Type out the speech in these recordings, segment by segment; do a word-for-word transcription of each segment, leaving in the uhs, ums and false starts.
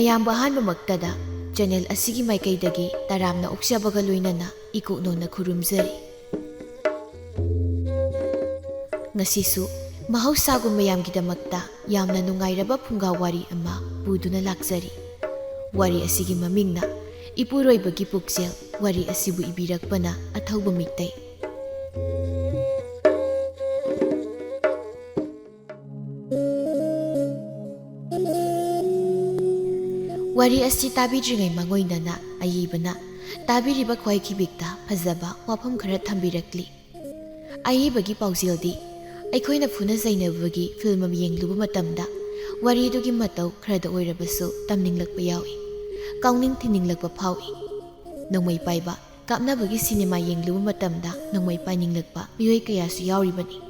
ꯑꯌꯥꯝꯕ ꯑꯍꯥꯟꯕꯃꯛꯇꯗ ꯆꯦꯅꯦꯜ ꯑꯁꯤꯒꯤ ꯃꯥꯏꯀꯩꯗꯒꯤ ꯇꯔꯥꯝꯅ ꯑꯣꯛꯆꯕꯒ ꯂꯣꯏꯅꯅ ꯏꯀꯣꯛꯅꯣꯅ ꯈꯨꯔꯨꯝꯖꯔꯤ꯫ ꯉꯁꯤꯁꯨ ꯃꯍꯧꯁꯥꯒꯨꯝ ꯃꯌꯥꯝꯒꯤꯗꯃꯛꯇ ꯌꯥꯝꯅ ꯅꯨꯡꯉꯥꯏꯔꯕ ꯐꯨꯡꯒꯥ ꯋꯥꯔꯤ ꯑꯃ ꯄꯨꯗꯨꯅ ꯂꯥꯛꯆꯔꯤ꯫ ꯋꯥꯔꯤ ꯑꯁꯤꯒꯤ ꯃꯃꯤꯡꯅ ꯏꯄꯨꯔꯣꯏꯕꯒꯤ ꯄꯨꯛꯆꯦꯜ꯫ ꯋꯥꯔꯤ ꯑꯁꯤꯕꯨ ꯏꯕꯤꯔꯛꯄꯅ ꯑꯊꯧꯕ ꯃꯤꯇꯩ꯫ ꯋꯥꯔꯤ ꯑꯁꯤ ꯇꯥꯕꯤꯗ꯭ꯔꯤꯉꯩ ꯃꯥꯡꯑꯣꯏꯅꯅ ꯑꯏꯕꯅ ꯇꯥꯕꯤꯔꯤꯕ ꯈ꯭ꯋꯥꯏ ꯈꯤꯕꯤꯛꯇ ꯐꯖꯕ ꯋꯥꯐꯝ ꯈꯔ ꯊꯝꯕꯤꯔꯛꯂꯤ꯫ ꯑꯏꯕꯒꯤ ꯄꯥꯎꯖꯦꯜꯗꯤ, ꯑꯩꯈꯣꯏꯅ ꯐꯨꯅ ꯆꯩꯅꯕꯒꯤ ꯐꯤꯂꯝ ꯑꯃ ꯌꯦꯡꯂꯨꯕ ꯃꯇꯝꯗ ꯋꯥꯔꯤꯗꯨꯒꯤ ꯃꯇꯧ ꯈꯔꯗ ꯑꯣꯏꯔꯕꯁꯨ ꯇꯝꯅꯤꯡꯂꯛꯄ ꯌꯥꯎꯏ, ꯀꯥꯎꯅꯤꯡ ꯊꯤꯅꯤꯡꯂꯛꯄ ꯐꯥꯎꯏ꯫ ꯅꯣꯡꯃꯩ ꯄꯥꯏꯕ ꯀꯥꯞꯅꯕꯒꯤ ꯁꯤꯅꯦꯃꯥ ꯌꯦꯡꯂꯨꯕ ꯃꯇꯝꯗ ꯅꯣꯡꯃꯩ ꯄꯥꯏꯅꯤꯡꯂꯛꯄ ꯃꯤꯑꯣꯏ ꯀꯌꯥꯁꯨ ꯌꯥꯎꯔꯤꯕꯅꯤ꯫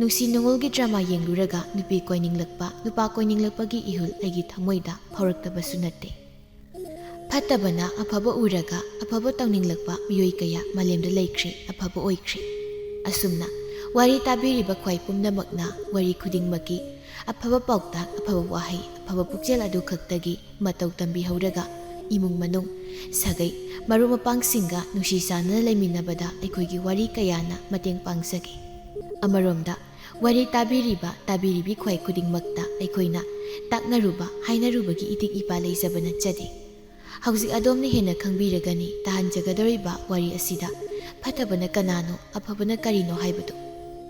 ꯅꯨꯡꯁꯤ ꯅꯨꯡꯉꯣꯜꯒꯤ ꯗ꯭ꯔꯃꯥ ꯌꯦꯡꯂꯨꯔꯒ ꯅꯨꯄꯤ ꯀꯣꯏꯅꯤꯡꯂꯛꯄ, ꯅꯨꯄꯥ ꯀꯣꯏꯅꯤꯡꯂꯛꯄꯒꯤ ꯏꯍꯨꯜ ꯑꯩꯒꯤ ꯊꯃꯣꯏꯗ ꯐꯥꯎꯔꯛꯇꯕꯁꯨ ꯅꯠꯇꯦ꯫ ꯐꯠꯇꯕꯅ ꯑꯐꯕ ꯎꯔꯒ ꯑꯐꯕ ꯇꯧꯅꯤꯡꯂꯛꯄ ꯃꯤꯑꯣꯏ ꯀꯌꯥ ꯃꯥꯂꯦꯝꯗ ꯂꯩꯈ꯭ꯔꯦ, ꯑꯐꯕ ꯑꯣꯏꯈ꯭ꯔꯦ꯫ ꯑꯁꯨꯝꯅ ꯋꯥꯔꯤ ꯇꯥꯕꯤꯔꯤꯕ ꯈ꯭ꯋꯥꯏ ꯄꯨꯝꯅꯃꯛꯅ ꯋꯥꯔꯤ ꯈꯨꯗꯤꯡꯃꯛꯀꯤ ꯑꯐꯕ ꯄꯥꯎꯇꯥꯛ, ꯑꯐꯕ ꯋꯥꯍꯩ, ꯑꯐꯕ ꯄꯨꯛꯆꯦꯜ ꯑꯗꯨ ꯈꯛꯇꯒꯤ ꯃꯇꯧ ꯇꯝꯕꯤꯍꯧꯔꯒ ꯏꯃꯨꯡ ꯃꯅꯨꯡ, ꯁꯥꯒꯩ, ꯃꯔꯨꯞ ꯃꯄꯥꯡꯁꯤꯡꯒ ꯅꯨꯡꯁꯤ ꯆꯥꯟꯅꯅ ꯂꯩꯃꯤꯟꯅꯕꯗ ꯑꯩꯈꯣꯏꯒꯤ ꯋꯥꯔꯤ ꯀꯌꯥꯅ ꯃꯇꯦꯡ ꯄꯥꯡꯖꯒꯦ꯫ ꯑꯃꯔꯣꯝꯗ, ꯋꯥꯔꯤ ꯇꯥꯕꯤꯔꯤꯕ, ꯇꯥꯕꯤꯔꯤꯕꯤ ꯈ꯭ꯋꯥꯏ ꯈꯨꯗꯤꯡꯃꯛꯇ ꯑꯩꯈꯣꯏꯅ ꯇꯥꯛꯅꯔꯨꯕ, ꯍꯥꯏꯅꯔꯨꯕꯒꯤ ꯏꯇꯤꯛ ꯏꯄꯥ ꯂꯩꯖꯕ ꯅꯠꯆꯗꯦ꯫ ꯍꯧꯖꯤꯛ ꯑꯗꯣꯝꯅ ꯍꯦꯟꯅ ꯈꯪꯕꯤꯔꯒꯅꯤ ꯇꯥꯍꯟꯖꯒꯗꯧꯔꯤꯕ ꯋꯥꯔꯤ ꯑꯁꯤꯗ ꯐꯠꯇꯕꯅ ꯀꯅꯥꯅꯣ, ꯑꯐꯕꯅ ꯀꯔꯤꯅꯣ ꯍꯥꯏꯕꯗꯨ꯫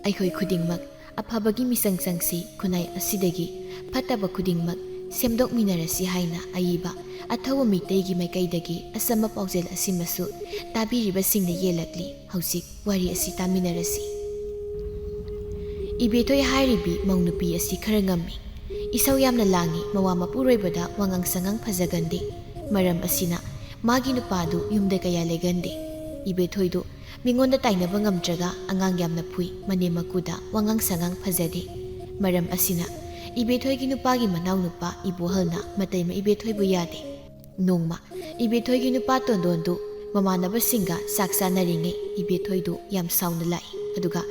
ꯑꯩꯈꯣꯏ ꯈꯨꯗꯤꯡꯃꯛ ꯑꯐꯕꯒꯤ ꯃꯤꯆꯪ ꯆꯪꯁꯤ, ꯈꯨꯟꯅꯥꯏ ꯑꯁꯤꯗꯒꯤ ꯐꯠꯇꯕ ꯈꯨꯗꯤꯡꯃꯛ ꯁꯦꯝꯗꯣꯛꯃꯤꯟꯅꯔꯁꯤ ꯍꯥꯏꯅ ꯑꯏꯕ ꯑꯊꯧꯕ ꯃꯤꯇꯩꯒꯤ ꯃꯥꯏꯀꯩꯗꯒꯤ ꯑꯆꯝꯕ ꯄꯥꯎꯖꯦꯜ ꯑꯁꯤꯃꯁꯨ ꯇꯥꯕꯤꯔꯤꯕꯁꯤꯡꯅ ꯌꯦꯜꯂꯛꯂꯤ꯫ ꯍꯧꯖꯤꯛ ꯋꯥꯔꯤ ꯑꯁꯤ ꯇꯥꯃꯤꯟꯅꯔꯁꯤ꯫ ꯏꯕꯦꯊꯣꯏ ꯍꯥꯏꯔꯤꯕꯤ ꯃꯧ ꯅꯨꯄꯤ ꯑꯁꯤ ꯈꯔ ꯉꯝꯃꯤ꯫ ꯏꯁꯧ ꯌꯥꯝꯅ ꯂꯥꯡꯉꯤ, ꯃꯋꯥ ꯃꯄꯨꯔꯣꯏꯕꯗ ꯋꯥꯉꯥꯡ ꯁꯉꯥꯡ ꯐꯖꯒꯟꯗꯦ꯫ ꯃꯔꯝ ꯑꯁꯤꯅ ꯃꯥꯒꯤ ꯅꯨꯄꯥꯗꯨ ꯌꯨꯝꯗ ꯀꯌꯥ ꯂꯩꯒꯟꯗꯦ꯫ ꯏꯕꯦꯊꯣꯏꯗꯨ ꯃꯤꯉꯣꯟꯗ ꯇꯥꯏꯅꯕ ꯉꯝꯗ꯭ꯔꯒ ꯑꯉꯥꯡ ꯌꯥꯝꯅ ꯐꯨꯏ, ꯃꯅꯦꯝ ꯃꯀꯨꯗ ꯋꯥꯉꯥꯡ ꯁꯉꯥꯡ ꯐꯖꯗꯦ꯫ ꯃꯔꯝ ꯑꯁꯤꯅ ꯏꯕꯦꯊꯣꯏꯒꯤ ꯅꯨꯄꯥꯒꯤ ꯃꯅꯥꯎ ꯅꯨꯄꯥ ꯏꯕꯣꯍꯜꯅ ꯃꯇꯩꯃ ꯏꯕꯦꯊꯣꯏꯕꯨ ꯌꯥꯗꯦ꯫ ꯅꯣꯡꯃ ꯏꯕꯦꯊꯣꯏꯒꯤ ꯅꯨꯄꯥ ꯇꯣꯟꯗꯣꯟꯗꯨ ꯃꯃꯥꯟꯅꯕꯁꯤꯡꯒ ꯆꯥꯛ ꯆꯥꯅꯔꯤꯉꯩ ꯏꯕꯦꯊꯣꯏꯗꯨ ꯌꯥꯝ ꯁꯥꯎꯅ ꯂꯥꯛꯏ꯫ ꯑꯗꯨꯒ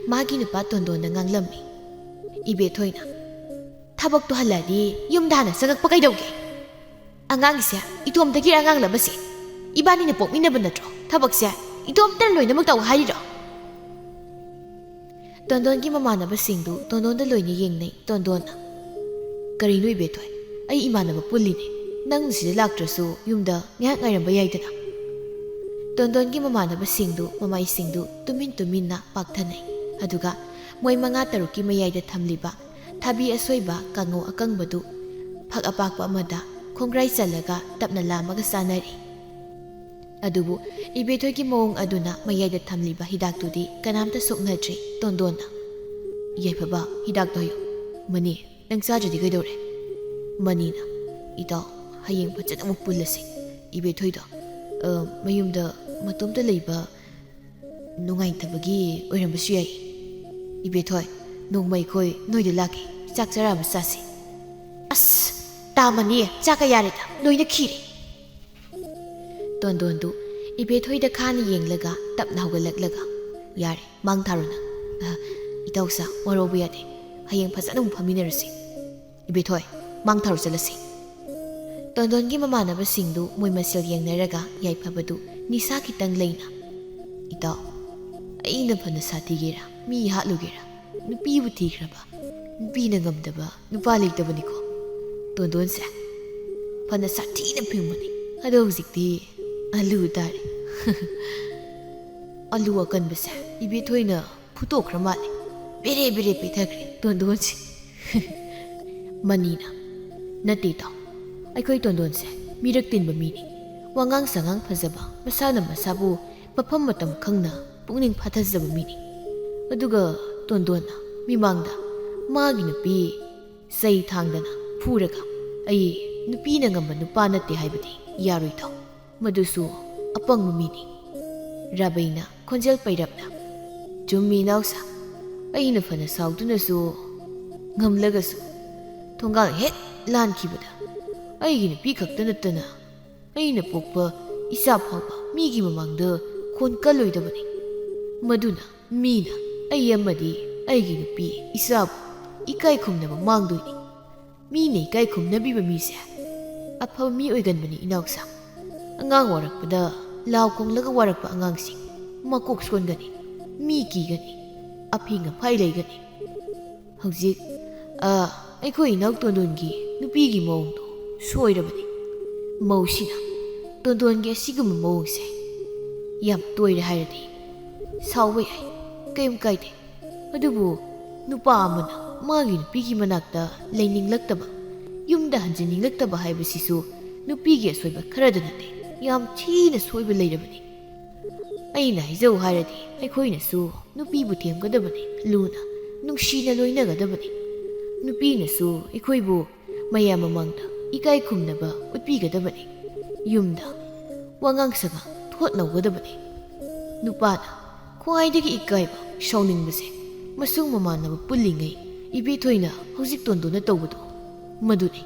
ꯃꯥꯒꯤ ꯅꯨꯄꯥ ꯇꯣꯟꯗꯣꯟꯗ ꯉꯥꯡꯂꯝꯃꯤ꯫ ꯏꯕꯦꯊꯣꯏꯅ, "ꯊꯕꯛꯇꯨ ꯍꯜꯂꯛꯑꯗꯤ ꯌꯨꯝꯗ ꯍꯥꯟꯅ ꯆꯪꯉꯛꯄ ꯀꯩꯗꯧꯒꯦ?" ꯑꯉꯥꯡꯒꯤꯁꯦ ꯏꯇꯣꯝꯇꯒꯤ ꯑꯉꯥꯡꯂꯕꯁꯦ? ꯏꯕꯥꯅꯤꯅ ꯄꯣꯛꯃꯤꯟꯅꯕ ꯅꯠꯇ꯭ꯔꯣ? ꯊꯕꯛꯁꯦ ꯏꯇꯣꯝꯇꯅ ꯂꯣꯏꯅꯃꯛ ꯇꯧ ꯍꯥꯏꯔꯤꯔꯣ? ꯇꯣꯟꯗꯣꯟꯒꯤ ꯃꯃꯥꯟꯅꯕꯁꯤꯡꯗꯨ ꯇꯣꯟꯗꯣꯟꯗ ꯂꯣꯏꯅ ꯌꯦꯡꯅꯩ꯫ ꯇꯣꯟꯗꯣꯟꯅ, "ꯀꯔꯤꯅꯣ ꯏꯕꯦꯊꯣꯏ? ꯑꯩ ꯏꯃꯥꯟꯅꯕ ꯄꯨꯜꯂꯤꯅꯦ꯫ ꯅꯪ ꯁꯤꯗ ꯂꯥꯛꯇ꯭ꯔꯁꯨ ꯌꯨꯝꯗ ꯉꯥꯏꯍꯥꯛ ꯉꯥꯏꯔꯝꯕ ꯌꯥꯏꯗꯅ?" ꯇꯣꯟꯗꯣꯟꯒꯤ ꯃꯃꯥꯟꯅꯕꯁꯤꯡꯗꯨ ꯃꯃꯥꯏꯁꯤꯡꯗꯨ ꯇꯨꯃꯤꯟ ꯇꯨꯃꯤꯟꯅ ꯄꯥꯛꯊꯅꯩ꯫ ꯑꯗꯨꯒ ꯃꯣꯏ ꯃꯉꯥ ꯇꯔꯨꯛꯀꯤ ꯃꯌꯥꯏꯗ ꯊꯝꯂꯤꯕ ꯊꯥꯕꯤ ꯑꯁꯣꯏꯕ ꯀꯥꯡꯉꯧ ꯑꯀꯪꯕꯗꯨ ꯐꯛ ꯑꯄꯥꯛꯄ ꯑꯃꯗ ꯈꯣꯡꯒ꯭ꯔꯥꯏ ꯆꯜꯂꯒ ꯇꯞꯅ ꯂꯥꯝꯃꯒ ꯆꯥꯅꯔꯤ꯫ ꯑꯗꯨꯕꯨ ꯏꯕꯦꯊꯣꯏꯒꯤ ꯃꯑꯣꯡ ꯑꯗꯨꯅ ꯃꯌꯥꯏꯗ ꯊꯝꯂꯤꯕ ꯍꯤꯗꯥꯛꯇꯨꯗꯤ ꯀꯅꯥꯝꯇ ꯁꯣꯛꯅꯗ꯭ꯔꯤ꯫ ꯇꯣꯟꯗꯣꯟꯅ, "ꯌꯥꯏꯐꯕ, ꯍꯤꯗꯥꯛꯇꯣ ꯍꯩꯌꯨ꯫ ꯃꯅꯤ, ꯅꯪ ꯆꯥꯗ꯭ꯔꯗꯤ ꯀꯩꯗꯧꯔꯦ?" ꯃꯅꯤꯅ, "ꯏꯇꯥꯎ, ꯍꯌꯦꯡ ꯐꯖꯅ ꯑꯃꯨꯛ ꯄꯨꯜꯂꯁꯤ꯫ ꯏꯕꯦꯊꯣꯏꯗꯣ, ꯑ, ꯃꯌꯨꯝꯗ ꯃꯇꯣꯝꯇ ꯂꯩꯕ ꯅꯨꯡꯉꯥꯏꯇꯕꯒꯤ ꯑꯣꯏꯔꯝꯕꯁꯨ ꯌꯥꯏ꯫ ꯏꯕꯦꯊꯣꯏ, ꯅꯣꯡꯃ ꯑꯩꯈꯣꯏ ꯅꯣꯏꯗ ꯂꯥꯛꯀꯦ, ꯆꯥꯛ ꯆꯔꯥ ꯑꯃ ꯆꯥꯁꯤ꯫" "ꯑꯁ, ꯇꯥꯃꯅꯤ, ꯆꯥꯛꯀ ꯌꯥꯔꯦꯗ, ꯂꯣꯏꯅ ꯈꯤꯔꯦ꯫" ꯇꯣꯟꯗꯣꯟꯗꯨ ꯏꯕꯦꯊꯣꯏꯗ ꯈꯥꯅ ꯌꯦꯡꯂꯒ ꯇꯞꯅ ꯍꯧꯒꯠꯂꯛꯂꯒ, "ꯌꯥꯔꯦ, ꯃꯥꯡ ꯊꯥꯔꯣ ꯅꯪ꯫ ꯑ, ꯏꯇꯥꯎꯁꯥ ꯋꯥꯔꯧꯕ ꯌꯥꯗꯦ꯫ ꯍꯌꯦꯡ ꯐꯖꯅ ꯑꯃꯨꯛ ꯐꯝꯃꯤꯟꯅꯔꯁꯤ꯫ ꯏꯕꯦꯊꯣꯏ, ꯃꯥꯡ ꯊꯥꯔꯣ ꯆꯠꯂꯁꯤ꯫" ꯇꯣꯟꯗꯣꯟꯒꯤ ꯃꯃꯥꯟꯅꯕꯁꯤꯡꯗꯨ ꯃꯣꯏ ꯃꯁꯦꯜ ꯌꯦꯡꯅꯔꯒ ꯌꯥꯏꯐꯕꯗꯨ ꯅꯤꯁꯥ ꯈꯤꯇꯪ ꯂꯩꯅ, "ꯏꯇꯥꯎ, ꯑꯩꯅ ꯐꯅ ꯁꯥꯊꯤꯒꯦꯔꯥ, ꯃꯤ ꯍꯥꯠꯂꯨꯒꯦꯔꯥ, ꯅꯨꯄꯤꯕꯨ ꯊꯤꯈ꯭ꯔꯕ ꯅꯨꯄꯤꯅ ꯉꯝꯗꯕ ꯅꯨꯄꯥ ꯂꯩꯇꯕꯅꯤꯀꯣ꯫ ꯇꯣꯟꯗꯣꯟꯁꯦ ꯐꯅ ꯁꯥꯊꯤꯅ ꯐꯤꯡꯕꯅꯤ꯫ ꯑꯗꯣ ꯍꯧꯖꯤꯛꯇꯤ ꯑꯂꯨ ꯇꯥꯔꯦ꯫" "ꯑꯂꯨ ꯑꯀꯟꯕꯁꯦ ꯏꯕꯦꯊꯣꯏꯅ ꯐꯨꯠꯇꯣꯛꯈ꯭ꯔ ꯃꯥꯜꯂꯦ꯫ ꯕꯦꯔꯦ ꯕꯦꯔꯦ ꯄꯦꯊꯈ꯭ꯔꯦ ꯇꯣꯟꯗꯣꯟꯁꯦ꯫" ꯃꯅꯤꯅ, "ꯅꯠꯇꯦ ꯏꯇꯥꯎ, ꯑꯩꯈꯣꯏ ꯇꯣꯟꯗꯣꯟꯁꯦ ꯃꯤꯔꯛ ꯇꯤꯟꯕ ꯃꯤꯅꯤ꯫ ꯋꯥꯉꯥꯡ ꯁꯉꯥꯡ ꯐꯖꯕ, ꯃꯁꯥꯅ ꯃꯁꯥꯕꯨ ꯃꯐꯝ ꯃꯇꯝ ꯈꯪꯅ ꯄꯨꯛꯅꯤꯡ ꯐꯥꯊꯖꯕ ꯃꯤꯅꯤ꯫ ꯑꯗꯨꯒ ꯇꯣꯟꯗꯣꯟꯅ ꯃꯤꯃꯥꯡꯗ ꯃꯥꯒꯤ ꯅꯨꯄꯤ ꯆꯩ ꯊꯥꯡꯗꯅ ꯐꯨꯔꯒ ꯑꯩ ꯅꯨꯄꯤꯅ ꯉꯝꯕ ꯅꯨꯄꯥ ꯅꯠꯇꯦ ꯍꯥꯏꯕꯗꯤ ꯌꯥꯔꯣꯏꯗꯣ꯫ ꯃꯗꯨꯁꯨ ꯑꯄꯪꯕ ꯃꯤꯅꯤ꯫" ꯔꯥꯕꯩꯅ ꯈꯣꯟꯖꯦꯜ ꯄꯩꯔꯞꯅ, "ꯆꯨꯝꯃꯤ ꯏꯅꯥꯎꯁꯥ, ꯑꯩꯅ ꯐꯅ ꯁꯥꯎꯗꯨꯅꯁꯨ ꯉꯝꯂꯒꯁꯨ ꯊꯣꯡꯒꯥꯜ ꯍꯦꯛ ꯂꯥꯟꯈꯤꯕꯗ ꯑꯩꯒꯤ ꯅꯨꯄꯤ ꯈꯛꯇ ꯅꯠꯇꯅ ꯑꯩꯅ ꯄꯣꯛꯄ ꯏꯆꯥ ꯐꯥꯎꯕ ꯃꯤꯒꯤ ꯃꯃꯥꯡꯗ ꯈꯣꯟ ꯀꯜꯂꯣꯏꯗꯕꯅꯤ꯫ ꯃꯗꯨꯅ ꯃꯤꯅ ꯑꯩ ꯑꯃꯗꯤ ꯑꯩꯒꯤ ꯅꯨꯄꯤ ꯏꯆꯥꯕꯨ ꯏꯀꯥꯏ ꯈꯨꯝꯅꯕ ꯃꯥꯡꯗꯣꯏꯅꯤ꯫ ꯃꯤꯅ ꯏꯀꯥꯏ ꯈꯨꯝꯅꯕꯤꯕ ꯃꯤꯁꯦ ꯑꯐꯕ ꯃꯤ ꯑꯣꯏꯒꯟꯕꯅꯤ ꯏꯅꯥꯎꯁꯥ꯫ ꯑꯉꯥꯡ ꯑꯣꯏꯔꯛꯄꯗ ꯂꯥꯎ ꯈꯣꯡꯂꯒ ꯋꯥꯔꯛꯄ ꯑꯉꯥꯡꯁꯤꯡ ꯃꯀꯣꯛ ꯁꯣꯟꯒꯅꯤ, ꯃꯤ ꯀꯤꯒꯅꯤ, ꯑꯐꯤꯡ ꯑꯐꯥꯏ ꯂꯩꯒꯅꯤ꯫ ꯍꯧꯖꯤꯛ, ꯑ, ꯑꯩꯈꯣꯏ ꯏꯅꯥꯎ ꯇꯣꯟꯗꯣꯟꯒꯤ ꯅꯨꯄꯤꯒꯤ ꯃꯑꯣꯡꯗꯣ ꯁꯣꯏꯔꯕꯅꯤ꯫ ꯃꯧꯁꯤꯅ ꯇꯣꯟꯗꯣꯟꯒꯤ ꯑꯁꯤꯒꯨꯝꯕ ꯃꯑꯣꯡꯁꯦ ꯌꯥꯝ ꯇꯣꯏꯔꯦ ꯍꯥꯏꯔꯗꯤ ꯁꯥꯎꯕ ꯌꯥꯏ, ꯀꯩꯝ ꯀꯥꯏꯗꯦ꯫ ꯑꯗꯨꯕꯨ ꯅꯨꯄꯥ ꯑꯃꯅ ꯃꯥꯒꯤ ꯅꯨꯄꯤꯒꯤ ꯃꯅꯥꯛꯇ ꯂꯩꯅꯤꯡꯂꯛꯇꯕ, ꯌꯨꯝꯗ ꯍꯟꯖꯤꯟꯅꯤꯡꯂꯛꯇꯕ ꯍꯥꯏꯕꯁꯤꯁꯨ ꯅꯨꯄꯤꯒꯤ ꯑꯁꯣꯏꯕ ꯈꯔꯗ ꯅꯠꯇꯦ, ꯌꯥꯝ ꯊꯤꯅ ꯁꯣꯏꯕ ꯂꯩꯔꯕꯅꯤ꯫ ꯑꯩꯅ ꯍꯥꯏꯖꯧ ꯍꯥꯏꯔꯗꯤ ꯑꯩꯈꯣꯏꯅꯁꯨ ꯅꯨꯄꯤꯕꯨ ꯊꯦꯝꯒꯗꯕꯅꯤ, ꯂꯨꯅ, ꯅꯨꯡꯁꯤꯅ ꯂꯣꯏꯅꯒꯗꯕꯅꯤ꯫ ꯅꯨꯄꯤꯅꯁꯨ ꯑꯩꯈꯣꯏꯕꯨ ꯃꯌꯥꯝ ꯃꯃꯥꯡꯗ ꯏꯀꯥꯏ ꯈꯨꯝꯅꯕ ꯎꯠꯄꯤꯒꯗꯕꯅꯤ꯫ ꯌꯨꯝꯗ ꯋꯥꯉꯥꯡ ꯁꯉꯥꯡ ꯊꯣꯠꯅꯧꯒꯗꯕꯅꯤ꯫ ꯅꯨꯄꯥꯅ ꯈ꯭ꯋꯥꯏꯗꯒꯤ ꯏꯀꯥꯏꯕ, ꯁꯥꯎꯅꯤꯡꯕꯁꯦ ꯃꯁꯨꯡ ꯃꯃꯥꯟꯅꯕ ꯄꯨꯜꯂꯤꯉꯩ ꯏꯕꯦꯊꯣꯏꯅ ꯍꯧꯖꯤꯛ ꯇꯣꯟꯗꯣꯟꯅ ꯇꯧꯕꯗꯣ ꯃꯗꯨꯅꯤ꯫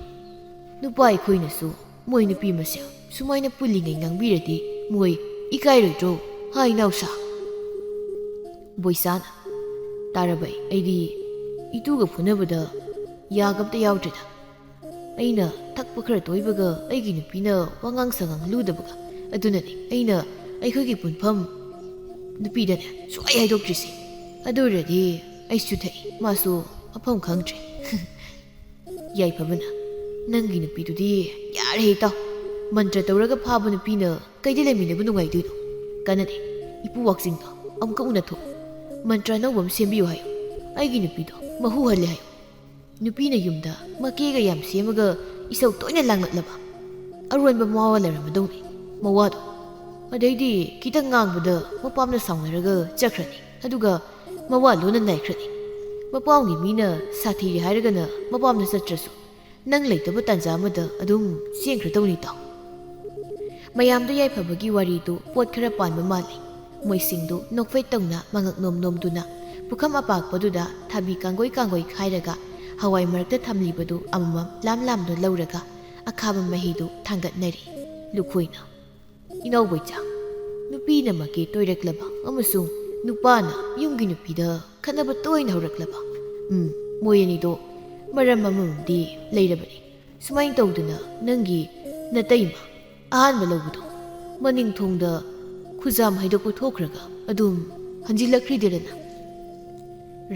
ꯅꯨꯄꯥ ꯑꯩꯈꯣꯏꯅꯁꯨ ꯃꯣꯏ ꯅꯨꯄꯤ ꯃꯁꯦꯜ ꯁꯨꯃꯥꯏꯅ ꯄꯨꯜꯂꯤꯉꯩ ꯉꯥꯡꯕꯤꯔꯗꯤ ꯃꯣꯏ ꯏꯀꯥꯏꯔꯣꯏꯗ꯭ꯔꯣ? ꯍꯥꯏ ꯏꯅꯥꯎꯁꯥ꯫ ꯕꯣꯏꯆꯥꯅ, "ꯇꯥꯔꯕ ꯑꯩ, ꯑꯩꯗꯤ ꯏꯇꯨꯒ ꯐꯨꯅꯕꯗ ꯌꯥꯒ ꯑꯝꯇ ꯌꯥꯎꯗ꯭ꯔꯦꯗ꯫ ꯑꯩꯅ ꯊꯛꯄ ꯈꯔ ꯇꯣꯏꯕꯒ ꯑꯩꯒꯤ ꯅꯨꯄꯤꯅ ꯋꯥꯉꯥꯡ ꯁꯉꯥꯡ ꯂꯨꯗꯕꯒ ꯑꯗꯨꯅꯅꯤ ꯑꯩꯅ ꯑꯩꯈꯣꯏꯒꯤ ꯄꯨꯟꯐꯝ ꯅꯨꯄꯤꯗꯅꯦ ꯁꯨꯡꯍꯥꯏ ꯍꯥꯏꯗꯣꯛꯇ꯭ꯔꯤꯁꯦ꯫ ꯑꯗꯨ ꯑꯣꯏꯔꯗꯤ ꯑꯩꯁꯨ ꯊꯛꯏ, ꯃꯥꯁꯨ ꯃꯐꯝ ꯈꯪꯗ꯭ꯔꯦ꯫" ꯌꯥꯏꯐꯕꯅ, "ꯅꯪꯒꯤ ꯅꯨꯄꯤꯗꯨꯗꯤ ꯌꯥꯔꯦ ꯏꯇꯥꯎ꯫ ꯃꯟꯇ꯭ꯔ ꯇꯧꯔꯒ ꯐꯥꯕ ꯅꯨꯄꯤꯅ ꯀꯩꯗ ꯂꯩꯃꯤꯟꯅꯕ ꯅꯨꯡꯉꯥꯏꯗꯣꯏꯅꯣ? ꯀꯥꯟꯅꯗꯦ꯫ ꯏꯄꯨ ꯋꯥꯛꯆꯤꯡꯗꯣ ꯑꯃꯨꯛꯀ ꯎꯅꯊꯣꯛꯎ꯫ ꯃꯟꯇ꯭ꯔ ꯑꯅꯧꯕ ꯑꯃ ꯁꯦꯝꯕꯤꯌꯨ ꯍꯥꯏꯌꯨ꯫ ꯑꯩꯒꯤ ꯅꯨꯄꯤꯗꯣ ꯃꯍꯨ ꯍꯜꯂꯦ ꯍꯥꯏꯌꯨ꯫" ꯅꯨꯄꯤꯅ ꯌꯨꯝꯗ ꯃꯀꯦꯒ ꯌꯥꯝ ꯁꯦꯝꯃꯒ ꯏꯁꯧ ꯇꯣꯏꯅ ꯂꯥꯡꯂꯛꯂꯕ ꯑꯔꯣꯟꯕ ꯃꯋꯥ ꯂꯩꯔꯝꯃꯗꯧꯅꯤ ꯃꯋꯥꯗꯣ꯫ ꯑꯗꯩꯗꯤ ꯈꯤꯇꯪ ꯉꯥꯡꯕꯗ ꯃꯄꯥꯝꯅ ꯁꯥꯎꯅꯔꯒ ꯆꯠꯈ꯭ꯔꯅꯤ꯫ ꯑꯗꯨꯒ ꯃꯋꯥ ꯂꯣꯟꯅ ꯅꯥꯏꯈ꯭ꯔꯅꯤ꯫ ꯃꯄꯥꯝꯒꯤ ꯃꯤꯅ ꯁꯥꯊꯤꯔꯦ ꯍꯥꯏꯔꯒꯅ ꯃꯄꯥꯝꯗ ꯆꯠꯇ꯭ꯔꯁꯨ ꯅꯪ ꯂꯩꯇꯕ ꯇꯥꯟꯖꯥ ꯑꯃꯗ ꯑꯗꯨꯝ ꯆꯦꯟꯈ꯭ꯔꯗꯧꯅꯤ ꯇꯥꯎ꯫ ꯃꯌꯥꯝꯗ ꯌꯥꯏꯐꯕꯒꯤ ꯋꯥꯔꯤꯗꯨ ꯄꯣꯠ ꯈꯔ ꯄꯥꯟꯕ ꯃꯥꯜꯂꯤ꯫ ꯃꯣꯏꯁꯤꯡꯗꯨ ꯅꯣꯛꯐꯦꯠ ꯇꯧꯅ ꯃꯉꯛ ꯅꯣꯝ ꯅꯣꯝꯗꯨꯅ ꯄꯨꯈꯝ ꯑꯄꯥꯛꯄꯗꯨꯗ ꯊꯥꯕꯤ ꯀꯥꯡꯒꯣꯏ ꯀꯥꯡꯒꯣꯏ ꯈꯥꯏꯔꯒ ꯍꯋꯥꯏ ꯃꯔꯛꯇ ꯊꯝꯂꯤꯕꯗꯨ ꯑꯃꯃꯝ ꯂꯥꯝ ꯂꯥꯝꯗꯨꯅ ꯂꯧꯔꯒ ꯑꯈꯥꯕ ꯃꯍꯤꯗꯨ ꯊꯥꯡꯒꯠꯅꯔꯤ꯫ ꯂꯨꯈꯣꯏꯅ, "ꯏꯅꯥꯎ ꯕꯣꯏꯆꯥ, ꯅꯨꯄꯤꯅ ꯃꯀꯦ ꯇꯣꯏꯔꯛꯂꯕ ꯑꯃꯁꯨꯡ ꯅꯨꯄꯥꯅ ꯌꯨꯝꯒꯤ ꯅꯨꯄꯤꯗ ꯈꯠꯅꯕ ꯇꯣꯏꯅ ꯍꯧꯔꯛꯂꯕ꯫ ꯎꯝ, ꯃꯣꯏ ꯑꯅꯤꯗꯣ ꯃꯔꯝ ꯑꯃꯃꯝꯗꯤ ꯂꯩꯔꯕꯅꯤ꯫ ꯁꯨꯃꯥꯏꯅ ꯇꯧꯗꯅ ꯅꯪꯒꯤ ꯅꯇꯩꯃ ꯑꯍꯥꯟꯕ ꯂꯧꯕꯗꯣ ꯃꯅꯤꯡ ꯊꯣꯡꯗ ꯈꯨꯖꯥꯝ ꯍꯩꯗꯣꯛꯄ ꯊꯣꯛꯈ꯭ꯔꯒ ꯑꯗꯨꯝ ꯍꯟꯖꯤꯜꯂꯛꯈ꯭ꯔꯤꯗꯦꯗꯅ꯫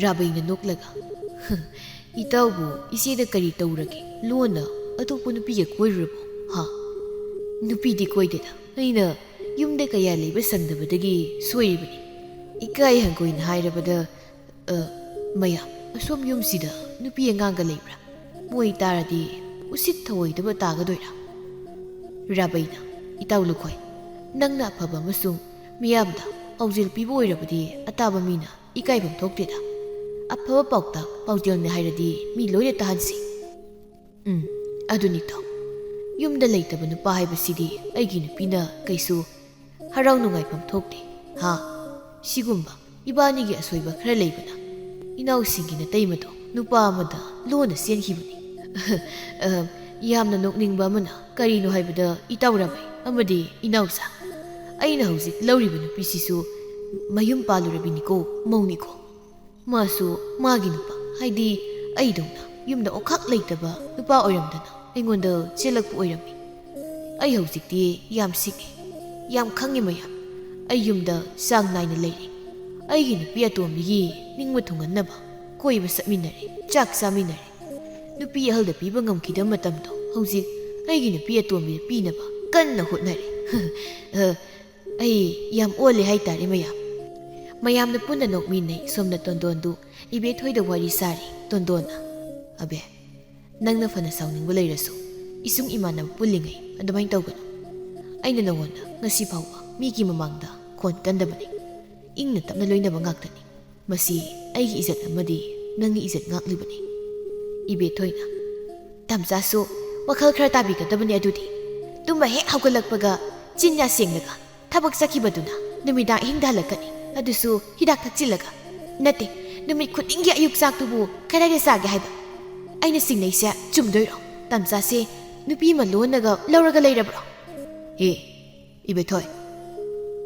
ꯔꯥꯕꯩꯅ ꯅꯣꯛꯂꯒ, "ꯏꯇꯥꯎꯕꯨ ꯏꯆꯦꯗ ꯀꯔꯤ ꯇꯧꯔꯒꯦ? ꯂꯣꯟꯅ ꯑꯇꯣꯞꯄ ꯅꯨꯄꯤꯒ ꯀꯣꯏꯔꯨꯔꯕꯣ? ꯍꯥ?" "ꯅꯨꯄꯤꯗꯤ ꯀꯣꯏꯗꯦꯗ꯫ ꯑꯩꯅ ꯌꯨꯝꯗ ꯀꯌꯥ ꯂꯩꯕ ꯁꯪꯗꯕꯗꯒꯤ ꯁꯣꯏꯔꯤꯕꯅꯤ꯫ ꯏꯀꯥꯏ ꯍꯪꯒꯣꯏꯅ ꯍꯥꯏꯔꯕꯗ, ꯑ, ꯃꯌꯥꯝ, ꯑꯁꯣꯝ ꯌꯨꯝꯁꯤꯗ ꯅꯨꯄꯤ ꯑꯉꯥꯡꯒ ꯂꯩꯕ꯭ꯔꯥ? ꯃꯣꯏ ꯇꯥꯔꯗꯤ ꯎꯁꯤꯠ ꯊꯑꯣꯏꯗꯕ ꯇꯥꯒꯗꯣꯏꯔꯥ?" ꯔꯥꯕꯩꯅ, "ꯏꯇꯥꯎ ꯂꯨꯈꯣꯏ, ꯅꯪꯅ ꯑꯐꯕ ꯑꯃꯁꯨꯡ ꯃꯤꯌꯥꯝꯗ ꯄꯥꯎꯖꯦꯜ ꯄꯤꯕ ꯑꯣꯏꯔꯕꯗꯤ ꯑꯇꯥꯕ ꯃꯤꯅ ꯏꯀꯥꯏꯐꯝ ꯊꯣꯛꯇꯦꯗ꯫ ꯑꯐꯕ ꯄꯥꯎꯇꯥꯛ ꯄꯥꯎꯖꯦꯜꯅꯤ ꯍꯥꯏꯔꯗꯤ ꯃꯤ ꯂꯣꯏꯅ ꯇꯥꯍꯟꯁꯤ꯫ ꯎꯝ, ꯑꯗꯨꯅꯤꯇꯣ꯫ ꯌꯨꯝꯗ ꯂꯩꯇꯕ ꯅꯨꯄꯥ ꯍꯥꯏꯕꯁꯤꯗꯤ ꯑꯩꯒꯤ ꯅꯨꯄꯤꯅ ꯀꯩꯁꯨ ꯍꯔꯥꯎ ꯅꯨꯡꯉꯥꯏꯐꯝ ꯊꯣꯛꯇꯦ꯫ ꯍꯥ? ꯁꯤꯒꯨꯝꯕ ꯏꯕꯥꯅꯤꯒꯤ ꯑꯁꯣꯏꯕ ꯈꯔ ꯂꯩꯕꯅ ꯏꯅꯥꯎꯁꯤꯡꯒꯤ ꯅꯇꯩꯃꯗꯣ ꯅꯨꯄꯥ ꯑꯃꯗ ꯂꯣꯟꯅ ꯆꯦꯟꯈꯤꯕꯅꯤ꯫" "ꯑ, ꯌꯥꯝꯅ ꯅꯣꯛꯅꯤꯡꯕ ꯑꯃꯅ ꯀꯔꯤꯅꯣ ꯍꯥꯏꯕꯗ, ꯏꯇꯥꯎ ꯔꯥꯕꯩ ꯑꯃꯗꯤ ꯏꯅꯥꯎꯆꯥ, ꯑꯩꯅ ꯍꯧꯖꯤꯛ ꯂꯧꯔꯤꯕ ꯅꯨꯄꯤꯁꯤꯁꯨ ꯃꯌꯨꯝ ꯄꯥꯜꯂꯨꯔꯕꯤꯅꯤꯀꯣ, ꯃꯧꯅꯤꯀꯣ꯫ ꯃꯥꯁꯨ ꯃꯥꯒꯤ ꯅꯨꯄꯥ, ꯍꯥꯏꯗꯤ ꯑꯩꯗꯧꯅ ꯌꯨꯝꯗ ꯑꯣꯈꯥꯛ ꯂꯩꯇꯕ ꯅꯨꯄꯥ ꯑꯣꯏꯔꯝꯗꯅ ꯑꯩꯉꯣꯟꯗ ꯆꯦꯜꯂꯛꯄ ꯑꯣꯏꯔꯝꯃꯤ꯫ ꯑꯩ ꯍꯧꯖꯤꯛꯇꯤ ꯌꯥꯝ ꯁꯤꯡꯉꯦ, ꯌꯥꯝ ꯈꯪꯉꯦ ꯃꯌꯥꯝ꯫ ꯑꯩ ꯌꯨꯝꯗ ꯆꯥꯡ ꯅꯥꯏꯅ ꯂꯩꯔꯦ꯫ ꯑꯩꯒꯤ ꯅꯨꯄꯤ ꯑꯇꯣꯝꯕꯤꯒꯤ ꯅꯤꯡꯕ ꯊꯨꯡꯍꯟꯅꯕ ꯀꯣꯏꯕ ꯆꯠꯃꯤꯟꯅꯔꯦ, ꯆꯥꯛ ꯆꯥꯃꯤꯟꯅꯔꯦ꯫ ꯅꯨꯄꯤ ꯑꯍꯜꯗ ꯄꯤꯕ ꯉꯝꯈꯤꯗꯕ ꯃꯇꯝꯗꯣ ꯍꯧꯖꯤꯛ ꯑꯩꯒꯤ ꯅꯨꯄꯤ ꯑꯇꯣꯝꯕꯤꯗ ꯄꯤꯅꯕ ꯀꯟꯅ ꯍꯣꯠꯅꯔꯦ꯫" ꯑ, ꯑꯩ ꯌꯥꯝ ꯑꯣꯜꯂꯦ ꯍꯥꯏꯇꯥꯔꯦ ꯃꯌꯥꯝ꯫ ꯃꯌꯥꯝꯅ ꯄꯨꯟꯅ ꯅꯣꯛꯃꯤꯟꯅꯩ꯫ ꯁꯣꯝꯅ ꯇꯣꯟꯗꯣꯟꯗꯨ ꯏꯕꯦꯊꯣꯏꯗ ꯋꯥꯔꯤ ꯁꯥꯔꯤ꯫ ꯇꯣꯟꯗꯣꯟꯅ, "ꯑꯕꯦ, ꯅꯪꯅ ꯐꯅ ꯁꯥꯎꯅꯤꯡꯕ ꯂꯩꯔꯁꯨ, ꯏꯁꯨꯡ ꯏꯃꯥꯟꯅꯕ ꯄꯨꯜꯂꯤꯉꯩ ꯑꯗꯨꯃꯥꯏꯅ ꯇꯧꯒꯅꯨ꯫ ꯑꯩꯅ ꯅꯉꯣꯟꯗ ꯉꯁꯤ ꯐꯥꯎꯕ ꯃꯤꯒꯤ ꯃꯃꯥꯡꯗ ꯈꯣꯟ ꯀꯟꯗꯕꯅꯤ꯫ ꯏꯪꯅ ꯇꯞꯅ ꯂꯣꯏꯅꯕ ꯉꯥꯛꯇꯅꯤ꯫ ꯃꯁꯤ ꯑꯩꯒꯤ ꯏꯖꯠ ꯑꯃꯗꯤ ꯅꯪꯒꯤ ꯏꯖꯠ ꯉꯥꯛꯂꯤꯕꯅꯤ꯫" ꯏꯕꯦꯊꯣꯏꯅ, "ꯇꯝꯆꯥꯁꯨ ꯋꯥꯈꯜ ꯈꯔ ꯇꯥꯕꯤꯒꯗꯕꯅꯤ꯫ ꯑꯗꯨꯗꯤ ꯇꯨꯝꯕ ꯍꯦꯛ ꯍꯧꯒꯠꯂꯛꯄꯒ ꯆꯤꯟꯌꯥ ꯁꯦꯡꯂꯒ ꯊꯕꯛ ꯆꯠꯈꯤꯕꯗꯨꯅ ꯅꯨꯃꯤꯗꯥꯡ ꯑꯍꯤꯡꯗ ꯍꯜꯂꯛꯀꯅꯤ, ꯑꯗꯨꯁꯨ ꯍꯤꯗꯥꯛ ꯊꯛꯆꯤꯜꯂꯒ꯫ ꯅꯠꯇꯦ, ꯅꯨꯃꯤꯠ ꯈꯨꯗꯤꯡꯒꯤ ꯑꯌꯨꯛ ꯆꯥꯛꯇꯨꯕꯨ ꯀꯗꯥꯏꯗ ꯆꯥꯒꯦ ꯍꯥꯏꯕ? ꯑꯩꯅ ꯆꯤꯡꯅꯩꯁꯦ ꯆꯨꯝꯗꯣꯏꯔꯣ? ꯇꯝꯆꯥꯁꯦ ꯅꯨꯄꯤ ꯑꯃ ꯂꯣꯟꯅꯒ ꯂꯧꯔꯒ ꯂꯩꯔꯕ꯭ꯔꯣ?" "ꯍꯦ, ꯏꯕꯦꯊꯣꯏ,